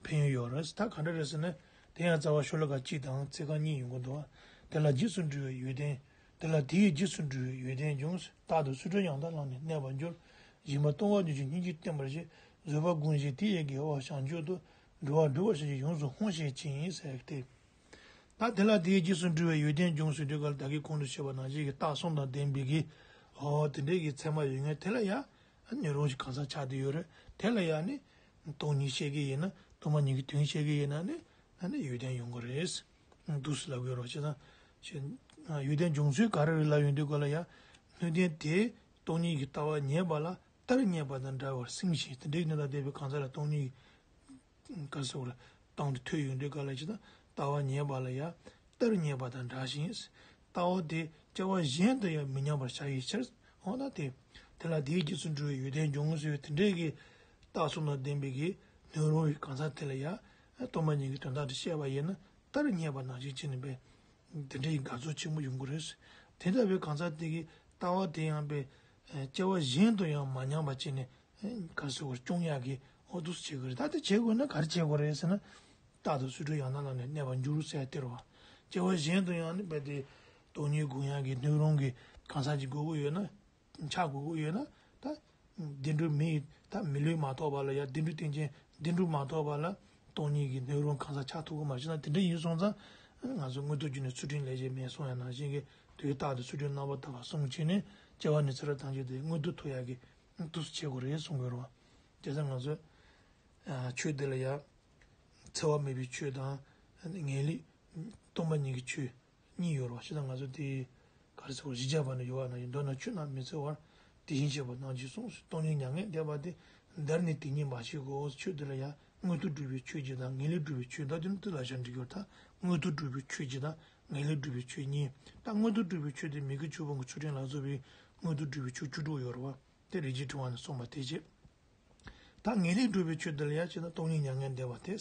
ཕན་ཡོན་ཡོད་རེད། ད་ག་འདྲ་རེད་ཟེར་ན། དེ་ཡང་རྩ་བ་ཤོ་ལོ་ཀ་གཅིག་དང་ཚིག་རྐང་གཉིས་ཡོང་གི་འདུག་བ། དེ་ལ་རྗེས་སུ་འགྲོ་བའི་ཡོན་ཏན། དེ་ལ་དེའི་རྗེས་སུ་འགྲོ་བའི་ཡོན་ཏན་འབྱུང་། རྟག་ཏུ་ཚུལ་ཁྲིམས་ཡང་དག་བླངས་ནས་གནས་པར་འགྱུར། སྦྱིན་པ་གཏོང་བ་ཉིད་ཀྱི་སྙིང་རྗེ་བསྟེན་པར་བྱེད། བཟོད་པ་སྒོམ་ཞིང་དེ་ཡི་དགེ་བ་བྱང་ཆུབ་ཏུ། འགྲོ་བ་སྒྲོལ་བར་བྱ་ཕྱིར་ཡོངས་སུ་ཧོང་ཤེས་ཤིང་ཟེར་ཏེ། ད་དེ་ལ་དེའི་རྗེས་སུ་འགྲོ་བའི་ཡོན་ཏན་འབྱུང་ཟེར་དུས་ག་ལ་ད་གིན་གོང་དུ་བཤད་པ་ནང་བཞིན་གྱི་རྟགས་གསུམ་དང་ལྡན་པའི་གི། འོ་དེ་འདྲའི་གི་མཚན་མ་ཡོད་མཁན་དེ་ལ་ཡང་སྣོད་རུང་ཞིག་གང་ཟག་ཆགས་བསྡད་ཡོད་རེད། དེ་ལ་ཡང་ནི་སྟོང་ཉིད་བཤད་ཀྱི་ཡིན་ན། སྟོང་པ་ཉིད་ཀྱི་དོན་བཤད་ཀྱི་ཡིན་ན་ནི་ཨ་ནི་ཡོན་ཏན་ཡོང་གི་རེད། འདུག་སེ་ལབ་ཡོད་རེད་བ། བྱས་ཙང་ཡོན་ཏན་འབྱུང་ཚུལ་ག་རེ་རེད་ལབ་ཡོང་དུས་ག་ལ་ཡང་སྣོད་ལྡན་དེས་སྟོང་ཉིད་ཀྱི་ལྟ་བ་ཉན་པ་ལ་རྟར་ཉན་པ་དང་འདྲ་བར་སེམས་ཤིང་། དེ་འདྲའི་གནས་དང་ལྡན་པའི་གང་ཟག་ལ་སྟོང་ཉིད་ག་ཟེར་བ་ལ་དང་དུ་ཐོས་ཡོང་དུས་ག་ལ་ཅི་ད་ལྟ་བ་ཉན་པ་ལ་ཡང་རྟར་ཉན་པ་དང་འདྲ་ཞིང་། ལྟ་བ་དེ་སྐྱེ་བ་གཞན་དུ་ཡང་མི་ཉམས་པར་བྱ་བའི་ཕྱིར། འོ་ན་དེ། དེ་ལ་དེའི་རྗེས་སུ་འགྲོ་བའི་ཡོན་ཏན་འབྱུང་ངོ་ཟེར་བའི་དེ་འདྲའི་གི་རྟགས་གསུམ་དང་ལྡན་པའི་གི་སྣོད་རུང་བའི་གང་ཟག་དེ་ལ་ཡང་སྟོང་པ་ཉིད་ཀྱི་དོན་དག་དེ་བཤད་པ་ཡིན་ན་རྟར་ཉན་པ་ནང་བཞིན་བྱས་ནས་པས་དེ་འདྲའི་དགའ་ཚོར་ཆེན་པོ་ཡོང་གི་རེད། དེ་ལྟ་བུའི་གང་ཟག་དེ་གི་ལྟ་བ་དེ་ཡང་པས་སྐྱེ་བ་གཞན་དུ་ཡང་མ་ཉམས་པ་བྱས་ནས། ག་ཟེར་བར་སྐྱོང་ཡག་གི་འོ་འདུག་སེ་བྱེད་དགོས་རེད། ད་དེ་བྱེད་དགོས་ན་ག་རེ་བྱེད་དགོས་རེད་ཟེར་ན། རྟག་ཏུ་ཚུལ་ཁྲིམས་ཡང་དག་བླངས་ནས་གནས་པར་འགྱུར་ཟེར་དེ་རེད་བ། སྐྱེ་བ་གཞན་དུ་ཡང་ནི་རྦད་དེ་སྟོང་ཉིད་སྒོམ་ཡག་གི་སྣོད་རུང་གི་གང་ཟག་ཅིག་དགོས་ཀྱི་ཡོད་ན། ཆགས་དགོས་ཀྱི་ཡོད་ན། ད་བདེ་འགྲོ་མི་ཡི་ད་མི་ལུས་མ་ཐོབ་པ་ལ་ཡང་བདེ་འགྲོ་རྟེན་ཅན་བདེ་འགྲོ་མ་ཐོབ་པ་ལ་སྟོང་ཉིད་ཀྱི་སྣོད་རུང་གང་ཟག་ཆགས་ཐུབ་ཀྱི་མ་རེད། ན་དེ་འདྲ་ཡིན་སོང་ཙང་ང་ཚོ་མངོན་མཐོ་གྱུར་ནས་ཚུལ་ཁྲིམས་ལས་བྱེད་མེད་གསུང་ཡ་ནང་བཞིན་གྱི་དུས་རྟག་ཏུ་ཚུལ་ཁྲིམས་རྣམ་པར་དག་པ་སྲུང་བྱས་ནས་སྐྱེ་བ་ནས་ཚེ་རབས་ཐམས་ཅད་དེ་མངོན་མཐོ་ཐུབ་ཡག་གི་འདུག་སེ་བྱེད་དགོས་རེད་གསུང་གི་རེད་བ། དེ་ཚོ་ང་ཚོས་ཨ་ཆོས་འདི་ལ་ཡང་འཚེ་བ་མེད་པའི་ཆོས་དང་ངེས་ལེགས་སྟོང་པ་ཉིད་ཀྱི་ཆོས་གཉིས་ཡོད་རེད་བ། ཞེ་ན་ང་ཚོ་དེ་ག་རེ་ཟེར་བ་བཞི་བརྒྱ་པ་ནས་ཡོད་བ་ན་ཡིན། མདོར་ན་ཆོས་རྣམས་མི་འཚེ་བར་དེ་བཞིན་གཤེགས་པ་རྣམས་ཀྱིས་གསུངས་སོ། སྟོང་ཉིད་མྱ་ངན་འདས་པ་དེ་འདིར་ནི་དེ་ཉིད་མ་བཤད་གོ། ཆོས་འདི་ལ་ཡང་མངོན་མཐོ་སྒྲུབ་པའི་ཆོས་གཅིག་དང་ངེས་ལེགས་སྒྲུབ་པའི་ཆོས་འདི་དོན་དུ་ལ་ཤར་འགྲིག་ཡོད། ད་མངོན་མཐོ་སྒྲུབ་པའི་ཆོས་གཅིག་དང་ངེས་ལེགས་སྒྲུབ་པའི་ཆོས་གཉིས། ད་མངོན་མཐོ་སྒྲུབ་པའི་ཆོས་དེ་མི་དགེ་བཅུ་སྤོང་གི་ཚུལ་ཁྲིམས་ལ་སོགས་པའི་ མངོན་དུ་སྒྲུབ་པའི་ཆོས་བཅུ་དྲུག་ཡོད་རེད་བ། དེ་རིན་ཆེན་ཕྲེང་བ་ནས་གསུངས་པ་དེ་བྱས། ད་ངེས་ལེགས་སྒྲུབ་པའི་ཆོས་འདི་ལ་ཡང་བྱས་ན་སྟོང་ཉིད་མྱ་ངན་འདས་པ་སྟེ།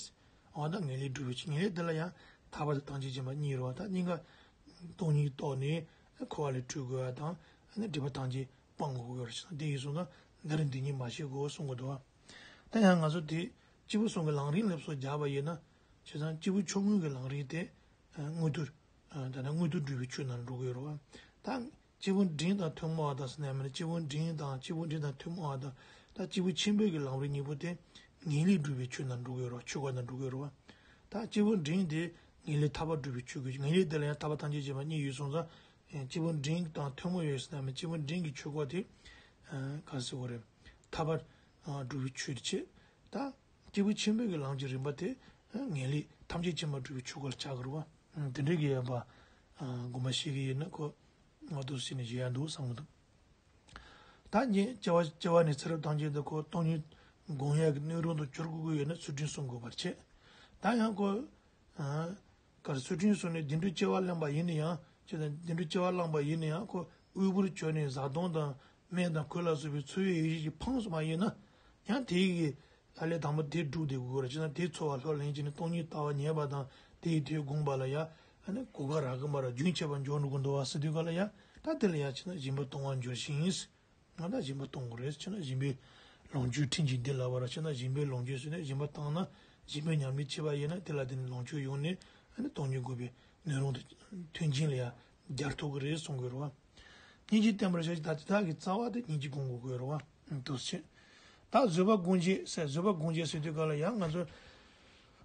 འོ་ད་ངེས་ལེགས་སྒྲུབ་པའི་ཆོས། ངེས་ལེགས་འདི་ལ་ཡང་ཐར་པ་དང་ཐམས་ཅད་མཁྱེན་པ་གཉིས་རེད་བ། ད་གཉིས་ཀ་སྟོང་ཉིད་རྟོགས་ནས་འཁོར་བ་ལས་གྲོལ་དགོས་པ་དང་། ཨ་ནི་སྒྲིབ་པ་ཐམས་ཅད་སྤང་དགོས་ཀྱི་ཡོད་རེད། བྱས་ན་དེ་ཡིན་སོང་ན་འདི་རུ་འདི་ཉིད་མ་བྱེད་དགོས་གསུང་གི་འདུག་བ། ད་ཡང་ང་ཚོ་དེ་སྐྱེས་བུ་གསུམ་གྱི་ལམ་རིམ་ལ་སོགས་སྦྱར་བ་ཡིན་ན། བྱས་ཙང་སྐྱེས་བུ་ཆུང་ངུ་གི་ལམ་རིམ་དེ་མངོན་དུ། ད་ནི་མངོན་དུ་སྒྲུབ་པའི་ཆོས་ནང་འགྲོ་གི་ཡོད་རེད་བ། ད་སྐྱེས་བུ་འབྲིང་དང་ཐུན་མོང་བ་དང་ཟེར་ན་མིན་ན། སྐྱེས་བུ་འབྲིང་དང་སྐྱེས་བུ་འབྲིང་དང་ཐུན་མོང་བ་དང་། ད་སྐྱེས་བུ་ཆེན་པོའི་གི་ལམ་རིམ་གཉིས་པོ་དེ་ངེས་ལེགས་སྒྲུབ་པའི་ཆོས་ནང་འགྲོ་གི་ཡོད་རེད་བ། ཆོས་སྐོར་ནང་འགྲོ་གི་ཡོད་རེད་བ། ད་སྐྱེས་བུ་འབྲིང་དེ་ངེས་ལེགས་ཐར་པ་སྒྲུབ་པའི་ཆོས་ཀྱི། ངེས་ལེགས་དེ་ལ་ཡང་ཐར་པ་ཐམས་ཅད་མཁྱེན་པ་གཉིས་ཡོད་སོང་ཙང་། སྐྱེས་བུ་འབྲིང་དང་ཐུན་མོང་ཡོད་ཟེར་ན་མིན། སྐྱེས་བུ་འབྲིང་གི་ཆོས་སྐོར་དེ་ག་རེ་ཟེར་དགོས་རེད། ཐར་པ་སྒྲུབ་པའི་ཆོས་དེ་བྱས། ད་སྐྱེས་བུ་ཆེན་པོའི་གི་ལམ་གྱི་རིམ་པ་དེ་ངེས་ལེགས་ཐམས་ཅད་མཁྱེན་པ་སྒྲུབ་པའི་ཆོས་སྐོར་ལ་ཆགས་ཀྱི་རེད་བ། དེ་འདྲའི་གི་ཡོད་པ་དགོངས་པ་བཞེས་ཀྱི་ཡིན་ན། ཁོ་ང་ཚོ་སྲིད་ནས་བཞེས་ཡ་འདུག་བསམ་གྱི་འདུག་ད་ངས་སྐྱེ་བ་སྐྱེ་བ་ནས་ཚེ་རབས་ཐམས་ཅད་དུ་ཁོ་སྟོང་ཉིད་སྒོམ་ཡག་གི་སྣོད་རུང་དུ་གྱུར་དགོས་ཀྱི་ཡོད་ན་ཚུལ་ཁྲིམས་སྲུང་དགོས་པར་བྱེད། ད་ཡང་ཁོ། གར་ཚུལ་ཁྲིམས་སྲུང་ནས་བདེ་འགྲོའི་སྐྱེ་བ་བླངས་པ་ཡིན་ན་ཡང་། ཅེས་དང་བདེ་འགྲོའི་སྐྱེ་བ་བླངས་པ་ཡིན་ན་ཡང་། ཁོ་དབུལ་པོར་གྱུར་ནས་བཟའ་བཏུང་དང་སྨན་དང་གོས་ལ་སོགས་པའི་འཚོ་བའི་ཡོ་བྱད་ཀྱིས་ཕངས་སོང་བ་ཡིན་ན། ཡང་དེའི་གི་ལ་ལས་དང་པོ་དེ་སྒྲུབ་བསྡད་དགོས་རེད། ཅེས་དང་དེ་འཚོ་བ་ལྷུར་ལེན་བྱས་ནས་སྟོང་ཉིད་ལྟ་བ་ཉེས་པ་དང་དེ་ཡི་དོན་བསྒོམས་པ་ལ་ཡང་། ཨ་ནི་གོ་སྐབས་རག་གི་མ་རེད། རྒྱུན་ཆད་པར་འགྱུར་འགྲོ་གི་འདུག་བ་ཟེར་དུས་ག་ལ་ཡང་། ད་དེ་ལ་ཡང་ཅེས་དང་སྦྱིན་པ་གཏོང་བར་འགྱུར་ཞིང་། ང་ད་སྦྱིན་པ་གཏོང་དགོས་རེད། ཅེས་ན་སྦྱིན་པའི་ལོངས་སྤྱོད་ཁྲིམས་ཀྱིས་འདི་ལབ་པ་ར། ཅེས་ན་སྦྱིན་པའི་ལོངས་སྤྱོད་ཟེར་ནས་སྦྱིན་པ་བཏང་ན། སྦྱིན་པའི་ཉམས་ལེན་བྱས་པ་ཡིན་ན་དེ་ལ་བརྟེན་ནས་ལོངས་སྤྱོད་ཡོང་ནས། ཨ་ནི་སྟོང་ཉིད་སྒོམ་པའི་སྣོད་རུང་དུ་མཐུན་རྐྱེན་ལ་ཡང་སྦྱར་ཐུབ་ཀྱི་རེད་གསུང་གི་རེད་བ། སྙིང་རྗེ་བསྟེན་པར་བྱ་ཞིང་། ད་དེ་དག་གི་རྩ་བ་དེ་སྙིང་རྗེ་སྒོམ་དགོས་ཀྱི་རེད་བ། འདུག་སེ་བྱས། ད་བཟོད་པ་སྒོམ་བྱེད་ཟེར། བཟོད་པ་སྒོམ་བྱེད་ཟེར་དུས་ག་ལ་ཡང་ང་ཚོ་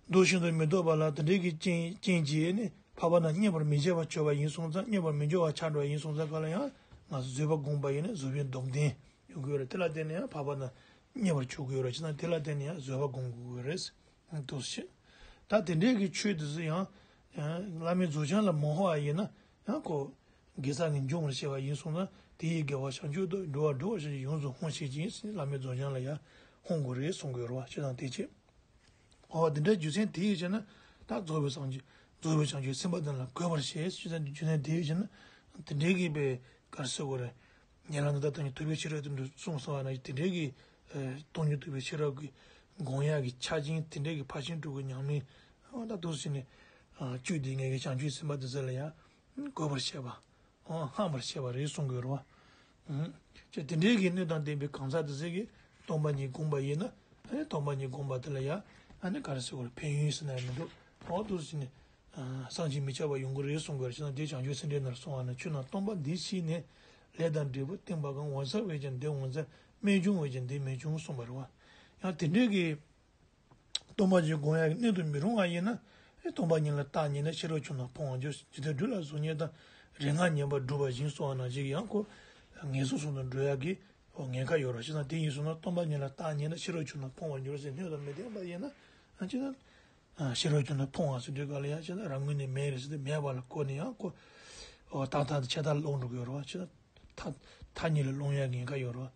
འདོད་བཞིན་དུ་མི་འདོད་པ་ལ་དེ་འདྲའི་གི་རྐྱེན་རྐྱེན་གྱིས་ནི། འཕགས་པ་རྣམས་བརྙས་པར་མི་བྱེད་པར་གྱུར་པ་ཡིན་སོང་ཙང་། བརྙས་པར་མི་འགྱུར་བར་ཆགས་འགྲོ་བ་ཡིན་སོང་ཙང་ག་ལ་ཡང་། ང་ཚོ་བཟོད་པ་བསྒོམས་པ་ཡིན་ན་བཟོད་པའི་སྡོམ་ལྡན་ཡོང་གི་ཡོད་རེད། དེ་ལ་བརྟེན་ནས་ཡང་འཕགས་པ་རྣམས་བརྙས་པར་གྱུར་གི་ཡོད་རེད། བྱས་ན་དེ་ལ་བརྟེན་ནས་ཡང་བཟོད་པ་བསྒོམ་དགོས་ཀྱི་ཡོད་རེད། འདུག་སེ་བྱས། ད་དེ་འདྲའི་གི་ཆོས་དེ་ཚོ་ཡང་། ཡང་བླ་མེད་རྫོགས་བྱང་ལ་མ་འོངས་པ་ཡིན་ན་ཡང་ཁོ་དགེ་རྩ་ནས་འབྱུང་བར་བྱེད་པ་ཡིན་སོང་ཙང་། དེ་ཡི་དགེ་བ་བྱང་ཆུབ་ཏུ། འགྲོ་བ་སྒྲོལ་བར་བྱ་ཕྱིར་ཡོངས་སུ་བསྔོ་བྱེད་ཅིང་ཟེར། བླ་མེད་རྫོགས་བྱང་ལ་ཡང་འོང་དགོས་རེད་གསུང་གི་ཡོད་རེད་བ། བྱས་ཙང་དེ་བྱས། འོ་དེ་འདྲའི་རྒྱུ་མཚན་དེ་ཡིས་བྱས་ན། ད་རྫོགས་པའི་སངས་རྒྱས། རྫོགས་པའི་བྱང་ཆུབ་སེམས་དཔའ་དེ་ལ་འགོད་པར་བྱེད་ཟེར་ཏེ། རྒྱུ་མཚན་དེ་ཡིས་བྱས་ན། དེ་འདྲའི་གི་པའི་ག་རེ་ཟེར་དགོས་རེད། ཉན་རང་ནི་ད་སྟོང་ཉིད་རྟོགས་པའི་ཤེས་རབ་དེ་འདྲ་གསུངས་སོང་བ་ན། དེ་འདྲའི་གི་ཨ་སྟོང་ཉིད་རྟོགས་པའི་ཤེས་རབ་ཀྱི་སྒོམ་ཡག་གི་ཆ་རྐྱེན་དེ་འདྲའི་གི་ཕར་ཕྱིན་དྲུག་གི་ཉམས་ལེན། འོ་ད་འདུག་སེ་བྱས་ནས་ཨ་བཅུད་དེ་ངེས་ཀྱི་བྱང་ཆུབ་སེམས་དཔའ་དེ་ཚོ་ལ་ཡང་འགོད་པར་བྱེད་པ། འོ་སྔངས་པར་བྱེད་པ་རེད་གསུང་གི་ཡོད་རེད་བ། ཨུམ། ཅེས་དེ་འདྲའི་གི་སྣོད་དང་ལྡན་པའི་གང་ཟག་དེ་ཚོས་ཀྱིས་སྟོང་པ་ཉིད་བསྒོམས་པ་ཡིན་ན། ཨ་ནི་སྟོང་པ་ཉིད་བསྒོམས་པ་དེ་ལ་ཡང་ཨ་ནི་ག་རེ་ཟེར་དགོས་རེད། ཕན་ཡོན་ཟེར་ན་ཡང་མི་འདུག་འོ་འདུག་སེ་བྱས་ནས་ཨ་བསམ་གྱིས་མི་ཁྱབ་པ་ཡོང་གི་རེད་གསུང་གི་ཡོད་རེད། བྱས་ན་དེ་བྱང་ཆུབ་སེམས་འགྲེལ་ནང་གསུངས་པ་ན། ཆོས་རྣམས་སྟོང་པ་འདི་ཤེས་ནས། ལས་དང་འབྲས་བུ་བསྟེན་པ་གང་། ངོ་མཚར་བས་ཀྱང་འདི་ངོ་མཚར། རྨད་བྱུང་བས་ཀྱང་འདི་རྨད་བྱུང་གསུངས་པ་རེད་བ། ཡང་དེ་འདྲའི་གི་སྟོང་པ་ཉིད་སྒོམ་ཡག་གི་སྣོད་དུ་མི་རུང་བ་ཡིན་ན། ཨེ་སྟོང་པ་ཉིད་ལ་རྟག་ཉིད་ནི་ཤེས་རབ་ཆུ་རྣམས་ཕུང་བར་འགྱུར། ཇི་ལྟར་སྦྲུལ་ལ་གཟུགས་བརྙན་དང་། རིག་སྔགས་ཉན་པར་བསྒྲུབས་པ་བཞིན་གསུངས་པ་ནང་བཞིན་ཡང་ཁོ་ངན་སོང་གསུམ་དུ་འགྲོ་ཡག་གི་ཉེན་ཁ་ཡོད་རེད། བྱས་ཙང་དེ་ཡིན་སོང་ན་སྟོང་པ་ཉིད་ལ་རྟག་ཉིད་ནི་ཤེས་རབ་ཆུ་རྣམས་ཕུང་བར་འགྱུར་ཟེར། སྣོད་དང་མི་ལྡན་པ་ཡིན་ན། ཨ་ཅེ་ན། ཤེས་རབ་ཆུ་རྣམས་ཕུང་བ་ཟེར་དུས་ག་ལ་ཡང་ཅེ་ན་རང་ངོས་ནས་མེད་རེད་ཟེར་ཏེ་མེད་པ་ལ་གོ་ནས་ཡང་ཁོ། འོ་ད་ལྟ་དེ་ཆད་ལྟར་ལོག་འགྲོ་གི་ཡོད་རེད་བ། ཅེ་ན། མཐའ་མཐའ་གཉིས་ལ་ལྷུང་ཡག་ཉེན་ཁ་ཡོད་རེད་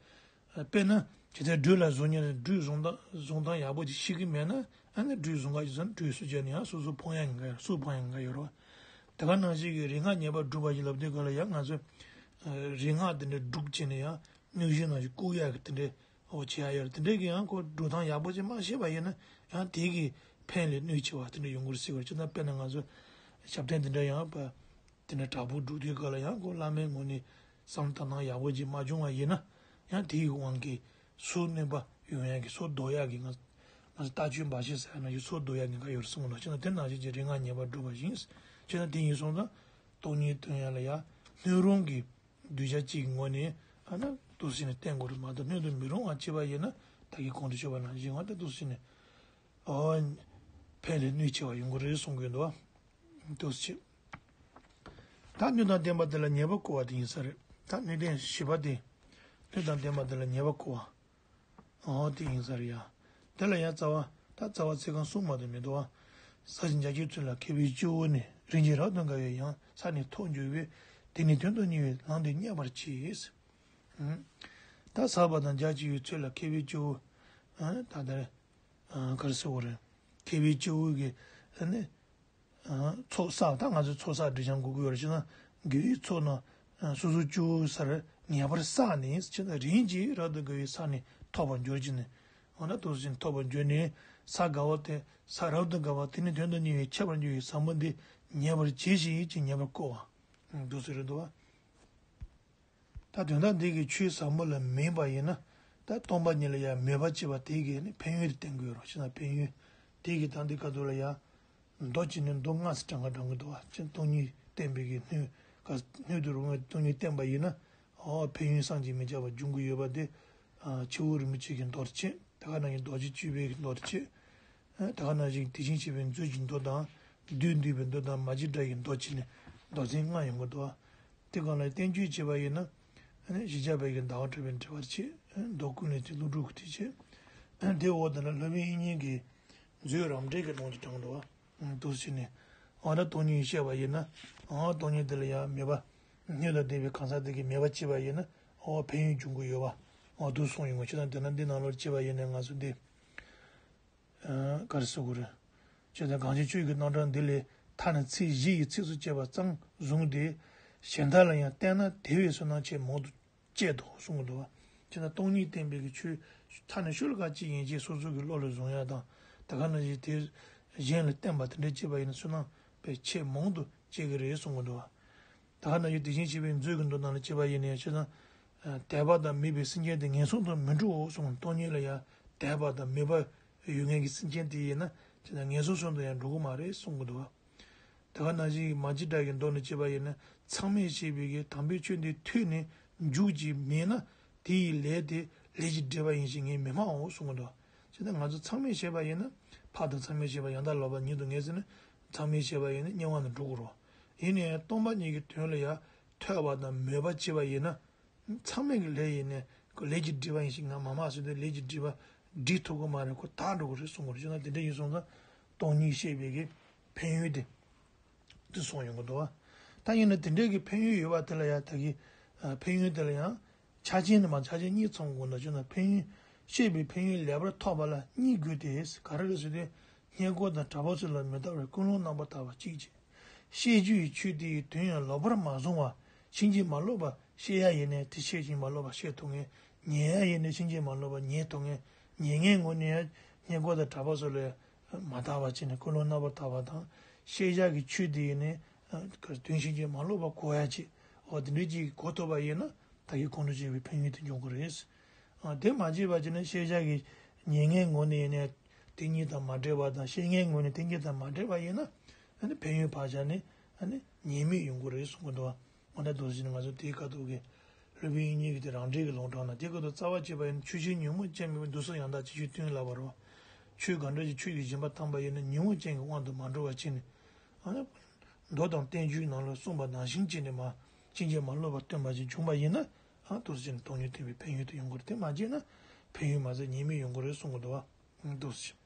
བ། དཔེར་ན། ཇི་ལྟར་སྦྲུལ་ལ་གཟུགས་བརྙན། སྦྲུལ་བཟུང་སྟངས་བཟུང་སྟངས་ཡག་པོ་ཅིག་ཤེས་ཀྱི་མེད་ན། ཨ་ནི་སྦྲུལ་བཟུང་ག་ཅིག་བཟུང་ན་སྦྲུལ་གསོད་རྒྱུ་ནི་ཡང་སོ་སོ་ཕུང་ཡག་ཉེན་ཁ་ཡོད། སོ་ཕུང་ཡག་ཉེན་ཁ་ཡོད་རེད་བ། དེ་ག་ནང་བཞིན་གྱི་རིག་སྔགས་ཉན་པར་བསྒྲུབས་པ་ཞིག་ལབ་དུས་ག་ལ་ཡང་ང་ཚོས་རིག་སྔགས་དེ་འདྲ་སྒྲུབ་བྱས་ནས་ཡང་གནོད་གཞི་ནང་བཞིན་བཀུག་ཡག་གི་དེ་འདྲའི་འོ་བྱེད་ཡག་ཡོད་རེད། དེ་འདྲའི་གི་ཡང་ཁོ་སྒྲུབ་སྟངས་ཡག་པོ་ཅིག་མ་ཤེས་པ་ཡིན་ན་ཡང་དེ་གི་ཕན་ལས་གནོད་ཆེ་བ་དེ་འདྲ་ཡོང་གི་རེད་ཟེར་བ། ཅེ་ན་དཔེར་ན་ང་ཚོ་ཞབས་བརྟན་དེ་འདྲ་ཡང་དཔེ། དེ་ནས་དྲག་པོ་སྒྲུབ་དུས་སྐབས་ལ་ཡང་ཁོ་བླ་མའི་ངོས་ནས་བསམ་བློ་བཏང་སྟངས་ཡག་པོ་ཅིག་མ་བྱུང་བ་ཡིན་ན། ཡང་དེའི་དབང་གིས་སྲོག་གནོད་པ་ཡོང་ཡག་གི། སྲོག་འདོར་ཡག་གི། ང་ང་ཚོ་ལྟ་སྤྱོད་འབའ་ཞིག་ཟེར་ཡག་ནང་བཞིན་སྲོག་འདོར་ཡག་ཉེན་ཁ་ཡོད་རེད་གསུངས་ལ། བྱས་ན་དེ་ནང་བཞིན་གྱི་རིག་སྔགས་ཉན་པར་བསྒྲུབས་པ་བཞིན། བྱས་ན་དེ་ཡིན་སོང་ཙང་སྟོང་ཉིད་སྟོན་ཡག་ལ་ཡང་སྣོད་རུང་གི་གདུལ་བྱ་གཅིག་གི་ངོས་ནས་ཨ་ནི་འདུག་སེ་བྱས་ནས་བསྟེན་དགོས་རེད་མ་གཏོགས། སྣོད་དུ་མི་རུང་བ་བྱས་པ་ཡིན་ན་ད་གིན་གོང་དུ་ཞུས་པ་ནང་བཞིན་ང་ད་འདུག་སེ་བྱས་ནས། ཨོ། ཕན་ལས་གནོད་ཆེ་བ་ཡོང་གི་རེད་གསུང་གི་འདུག་བ། འདུག་སེ་བྱས། ད་སྣོད་དང་ལྡན་པ་དེ་ལ་ཉེས་པ་བཀོད་པ་དེ་ཡིན་ས་རེད། ད་སྣོད་ལྡན་བཞི་པ་དེ། སྣོད་དང་ལྡན་པ་དེ་ལ་ཉེས་པ་བཀོད་པ། ཨོ་དེ་ཡིན་ས་རེད་ཡ། དེ་ལ་ཡང་རྩ་བ། ད་རྩ་བ་ཚིག་རྐང་གསུམ་མ་གཏོགས་མི་འདུག་བ། ཟ་ཞིང་རྒྱགས་ཀྱི་ཚུལ་ལ་མཁས་པའི་སྐྱེ་བོ་ནི། རིན་ཆེན་རབ་ཏུ་དགའ་བའི་ཡང་ས་ནི་ཐོབ་འགྱུར་བས། དེ་ནི་དོན་དུ་གཉེར་བའི་ལམ་འདི་བརྙས་པར་བྱེད། ད་ཟ་བ་དང་རྒྱགས་ཀྱི་ཚུལ་ལ་མཁས་པའི་སྐྱེ་བོ། ད་ལྟར། ག་རེ་ཟེར་དགོས་རེད། མཁས་པའི་སྐྱེ་བོ་གི་ནི། ཚོགས་བསགས། ད་ང་ཚོས་ཚོགས་བསགས་སྒྲིབ་སྦྱང་དགོས་ཀྱི་ཡོད་རེད། བྱས་ན་དགེ་བའི་ཚོགས་རྣམས་སོ་སོ་སྐྱེ་བོའི་སར་ ངེས་པར་བསགས་ནས་ཅི་ལྟར་རིན་གྱིས་རབ་ཏུ་དགའ་བའི་ས་ནས་ཐོབ་པར་འགྱུར་གྱི་ནི། འོ་ན་དུ་ཟིན་ཐོབ་པར་འགྱུར་ནས་ས་དགའ་བ་དེ་ས་རབ་ཏུ་དགའ་བ་དེ་ནི་དོན་དུ་གཉེར་བའི་འཆད་པར་འགྱུར་བའི་ཟབ་མོ་འདི་ཉེ་བར་བྱས་ཤིང་ཅི་ཉེ་བར་བསྐོར་བ། འདུག་ཟེར་རེད་འདུག་བ། ད་དོན་དག་འདི་གི་ཆོས་ཟབ་མོ་ལ་མིན་པ་ཡིན་ན། ད་སྟོང་པ་ཉིད་ལ་ཡང་མོས་པ་བྱེད་པ་དེ་གི་ནི་ཕན་ཡོན་དེ་བསྟན་དགོས་རོགས་ཞེ་ན། ཕན་ཡོན་དེ་གི་ད་འདི་ག་དུ་ལ་ཡང་མདོ་ཅི་ནི་མདོ་ལྔ་ཙམ་གྲངས་ཀ་བགྲང་གི་འདུག་བ། ཅི་སྟོང་ཉིད་བསྟན་པའི་གི་སྣོད་ག་སྣོད་དུ་རུང་བའི་སྟོང་ཉིད་བསྟན་པ་ཡིན་ན། ཨོ་ཕན་ཡོན་བསམ་གྱིས་མི་ཁྱབ་པ་འབྱུང་གི་ཡོད་པ་དེ། ཨ་ཆེ་བོ་རིན་པོ་ཆེ་གི་མདོར་བྱས། ད་ག་ནང་བཞིན་རྡོ་རྗེ་གཅོད་པའི་གི་མདོར་བྱས། ཨ་ད་ག་ནང་བཞིན་དེ་བཞིན་གཤེགས་པའི་མཛོད་ཀྱི་མདོ་དང་། བདུད་འདུལ་བའི་མདོ་དང་མ་བྱི་བྲག་གི་མདོ་བྱས་ནས་མདོ་ཚན་ལྔ་ཡོང་གི་འདུག་བ། དེ་གང་ལ་བསྟན་བཅོས་བྱས་པ་ཡིན་ན། ཨ་ནི་བཞི་བརྒྱ་པའི་གི་ཟླ་བ་གྲགས་པའི་འགྲེལ་པར་བྱེད། མདོ་ཀུན་ལས་ཚིག་ཀླུ་སྒྲུབ་ཀྱི་དེ་བྱེད། དེ་འོག་དེ་ལ་སློབ་དཔོན་དབྱིག་གཉེན་གྱི་མཛོད་རང་འགྲེལ་གྱི་ནང་དུ་དྲངས་འདུག་བ། འདུག་ཟེར་ནས། འོ་ན་སྟོང་ཉིད་བཤད་པ་ཡིན་ན། འོ་སྟོང་ཉིད་དེ་ལ་ཡང་མོས་པ། སྣོད་དང་ལྡན་པའི་གང་ཟག་དེ་གིས་མོས་པ་བྱས་པ་ཡིན་ན། འོ་ཕན་ཡོན་འབྱུང་གི་ཡོད་པ། འོ་འདུག་གསུངས་ཡོང་གི། ཅི་ལྟར་འདི་ན་འདི་ནང་ལོགས་བྱས་པ་ཡིན་ན་ང་ཚོ་འདི། ག་རེ་ཟེར་དགོས་རེད། ཅེས་དང་གང་ཕྱིར་ཆོས་ཀྱི་རྣམ་གྲངས་འདི་ལས་ཐ་ན་ཚིག་བཞི་ཡི་ཚིགས་སུ་བཅད་པ་ཙམ་བཟུང་སྟེ། གཞན་དག་ལ་ཡང་བསྟན་ན་དེ་བས་བསོད་ནམས་ཆེས་མང་དུ་སྐྱེད་དོ་གསུངས་འདུག་བ། ཅེས་དང་སྟོང་ཉིད་བསྟན་པའི་གི་ཆོས་ཐ་ན་ཤོ་ལོ་ཀ་གཅིག་ཡན་ཆད་སོ་སོ་གི་བློ་ལ་བཟུང་ཡ་དང་། ད་ག་ནང་བཞིན་དེ་གཞན་ལ་བསྟན་པ་དེ་འདྲ་བྱས་པ་ཡིན་ན་བསོད་ནམས་དཔེ་ཆེས་མང་དུ་སྐྱེ་གི་རེད་གསུངས་འདུག་བ། ད་ག་ནང་བཞིན་དེ་བཞིན་གཤེགས་པའི་མཛོད་ཀྱི་མདོ་ནང་ལ་བྱས་པ་ཡིན་ན་ཅི་ལྟར། དད་པ་དང་མོས་པའི་སེམས་ཅན་དེ་ངན་སོང་དུ་མི་འགྲོའོ་གསུངས། སྟོང་ཉིད་ལ་ཡང་དད་པ་དང་མོས་པ་ཡོད་མཁན་གྱི་སེམས་ཅན་དེ་ཡིན་ན་ཅི་ལྟར་ངན་སོང་གསུམ་དུ་ཡང་འགྲོ་གི་མ་རེད་གསུང་གི་འདུག་བ། ད་ག་ནང་བཞིན་མ་བྱི་བྲག་གི་མདོ་ནས་བྱས་པ་ཡིན་ན། མཚམས་མེད་བྱས་པའི་གི་དམ་པའི་ཆོས་འདི་ཐོས་ནས་འཇུག་ཅིང་མོས་ན། དེ་ཡི་ལས་དེ་ལས་ཀྱི་སྒྲིབ་པ་ཡིན་ཞེས་ངས་མི་སྨྲའོ་གསུང་གི་འདུག། བྱས་ན་ང་ཚོ་མཚམས་མེད་བྱས་པ་ཡིན་ན། ཕར་དང་མཚམས་མེད་བྱས་པ་ཡང་དག་ལོག་པ་ཉིད་དུ་ངེས་ཟེར་ན། མཚམས་མེད་བྱས་པ་ཡིན་ན་དམྱལ་བ་ནང་འགྲོ་དགོས་རེད། ཡིན་ནའི་སྟོང་པ་ཉིད་ཀྱི་དོན་ལ་ཡང་ཐོས་པ་དང་མོས་པ་བྱས་པ་ཡིན་ན། མཚམས་མེད་ཀྱི་ལས་ཡིན་ནའི་ཁོ་ལས་ཀྱི་སྒྲིབ་པ་ཡིན་ཞེས་ང་མ་སྨྲ་ཟེར་ཏེ། ལས་ཀྱི་སྒྲིབ་པ་སྒྲིབ་ཐུབ་ཀྱི་མ་རེད། ཁོ་དག་འགྲོ་གི་རེད་གསུང་གི་རེད། བྱས་ན་དེ་འདྲ་ཡིན་སོང་ཙང་སྟོང་ཉིད་བཤད་པའི་གི་ཕན་ཡོན་དེ། དེ་གསུངས་ཡོང་གི་འདུག་བ། ད་ཡིན་ན་དེ་འདྲའི་གི་ཕན་ཡོན་ཡོད་པ་དེ་ལ་ཡང་ད་གི་ཕན་ཡོན་དེ་ལ་ཡང་ཆ་རྐྱེན་ནི་མ་ཆ་རྐྱེན་གཉིས་ཚང་དགོས་འདུག། བྱས་ན་ཕན་ཡོན་བཤད་པའི་ཕན་ཡོན་ལེགས་པར་ཐོབ་པ་ལ་གཉིས་དགོས་ཏེ། ག་རེ་རེད་ཟེར་ཏེ། སྔས་མགོ་དང་དྲག་པོ་ཚོ་ལ་མི་ལྟ་བར་ཀུན་སློང་རྣམ་པར་དག་པ་གཅིག་བྱས། བཤད་རྒྱུ་ཡི་ཆོས་དེ་ཡི་དོན་ཡང་ལོག་པར་མ་བཟུང་བར་ཕྱིན་ཅི་མ་ལོག་པར་བཤད་ཡ་ཡིན་ནའི་དེ་ཕྱིན་ཅི་མ་ལོག་པར་བཤད་ཐུབ་མཁན། ཉན་ཡ་ཡིན་ནའི་ཕྱིན་ཅི་མ་ལོག་པར་ཉན་ཐུབ་མཁན། ཉན་མཁན་ངོས་ནས་ཡང་སྔས་མགོ་དང་དྲག་པོ་ཚོ་ལ་མ་ལྟ་བ་བྱས་ནས་ཀུན་སློང་རྣམ་པར་དག་པ་དང་། བཤད་བྱ་གི་ཆོས་དེ་ཡིན་ནའི་དོན་ཕྱིན་ཅི་མ་ལོག་པར་གོ་ཡ་ཆེད། འོ་དེ་འདྲའི་ཅིག་གོ་ཐུབ་པ་ཡིན་ན་ད་གིན་གོང་དུ་བཤད་པའི་ཕན་ཡོན་དེ་འབྱུང་གི་རེད། དེ་མ་བྱས་པ་བྱས་ན་བཤད་བྱ་གི་ཉན་མཁན་ངོས་ནས་ཡིན་ནའི་དེ་གཉིས་དང་མ་འདྲེས་པ་དང་། བཤད་མཁན་ངོས་ནས་དེ་གཉིས་དང་མ་འདྲེས་པ་ཡིན་ན། ཨ་ནི་ཕན་ཡོན་ཕར་བཞག་ནས་ཨ་ནི་ཉེས་དམིགས་ཡོང་གི་རེད་གསུང་གི་འདུག་བ། འོ་ན་དེ་བཞིན་ང་ཚོ་དེའི་ཁ་ཐུག་གི་སློབ་དཔོན་དབྱིག་གཉེན་གྱི་དེ་རང་འགྲེལ་གྱི་ལུང་དྲངས་ན། དེ་ཁ་ཐུག་རྩ་བ་བྱས་པ་ཡིན་ན། ཆོས་ཕྱིར་ཉོན་མོངས་ཅན་མེད་པར་འདུག་སེམས་ཡང་དག་ཅིག་ཤོས་སྟོན་ལབ་པ་རེད་བ། ཆོས་གང་འདྲ་ཞིག་ཆོས་ཀྱི་སྦྱིན་པ་བཏང་པ་ཡིན་ན་ཉོན་མོངས་ཅན་གྱི་དབང་དུ་མ་འགྲོ་བ་བྱས་ནས། ཨ་ནི་མདོ་དང་བསྟན་བཅོས་ནང་ལ་གསུངས་པ་ནང་བཞིན་བྱས་ནས་མར་ཕྱིན་ཅི་མ་ལོག་པར་སྟོན་པ་ཅིག་བྱུང་བ་ཡིན་ན། ཨ་འདུག་སེ་བྱས་ནས་སྟོང་ཉིད་བསྟན་པའི་ཕན་ཡོན་དེ་ཡོང་གི་རེད། དེ་མ་བྱས་ན་ཕན་ཡོན་མ་ཟད་ཉེས་དམིགས་ཡོང་གི་རེད་གསུང་གི་འདུག་བ། འདུག་སེ་བྱས།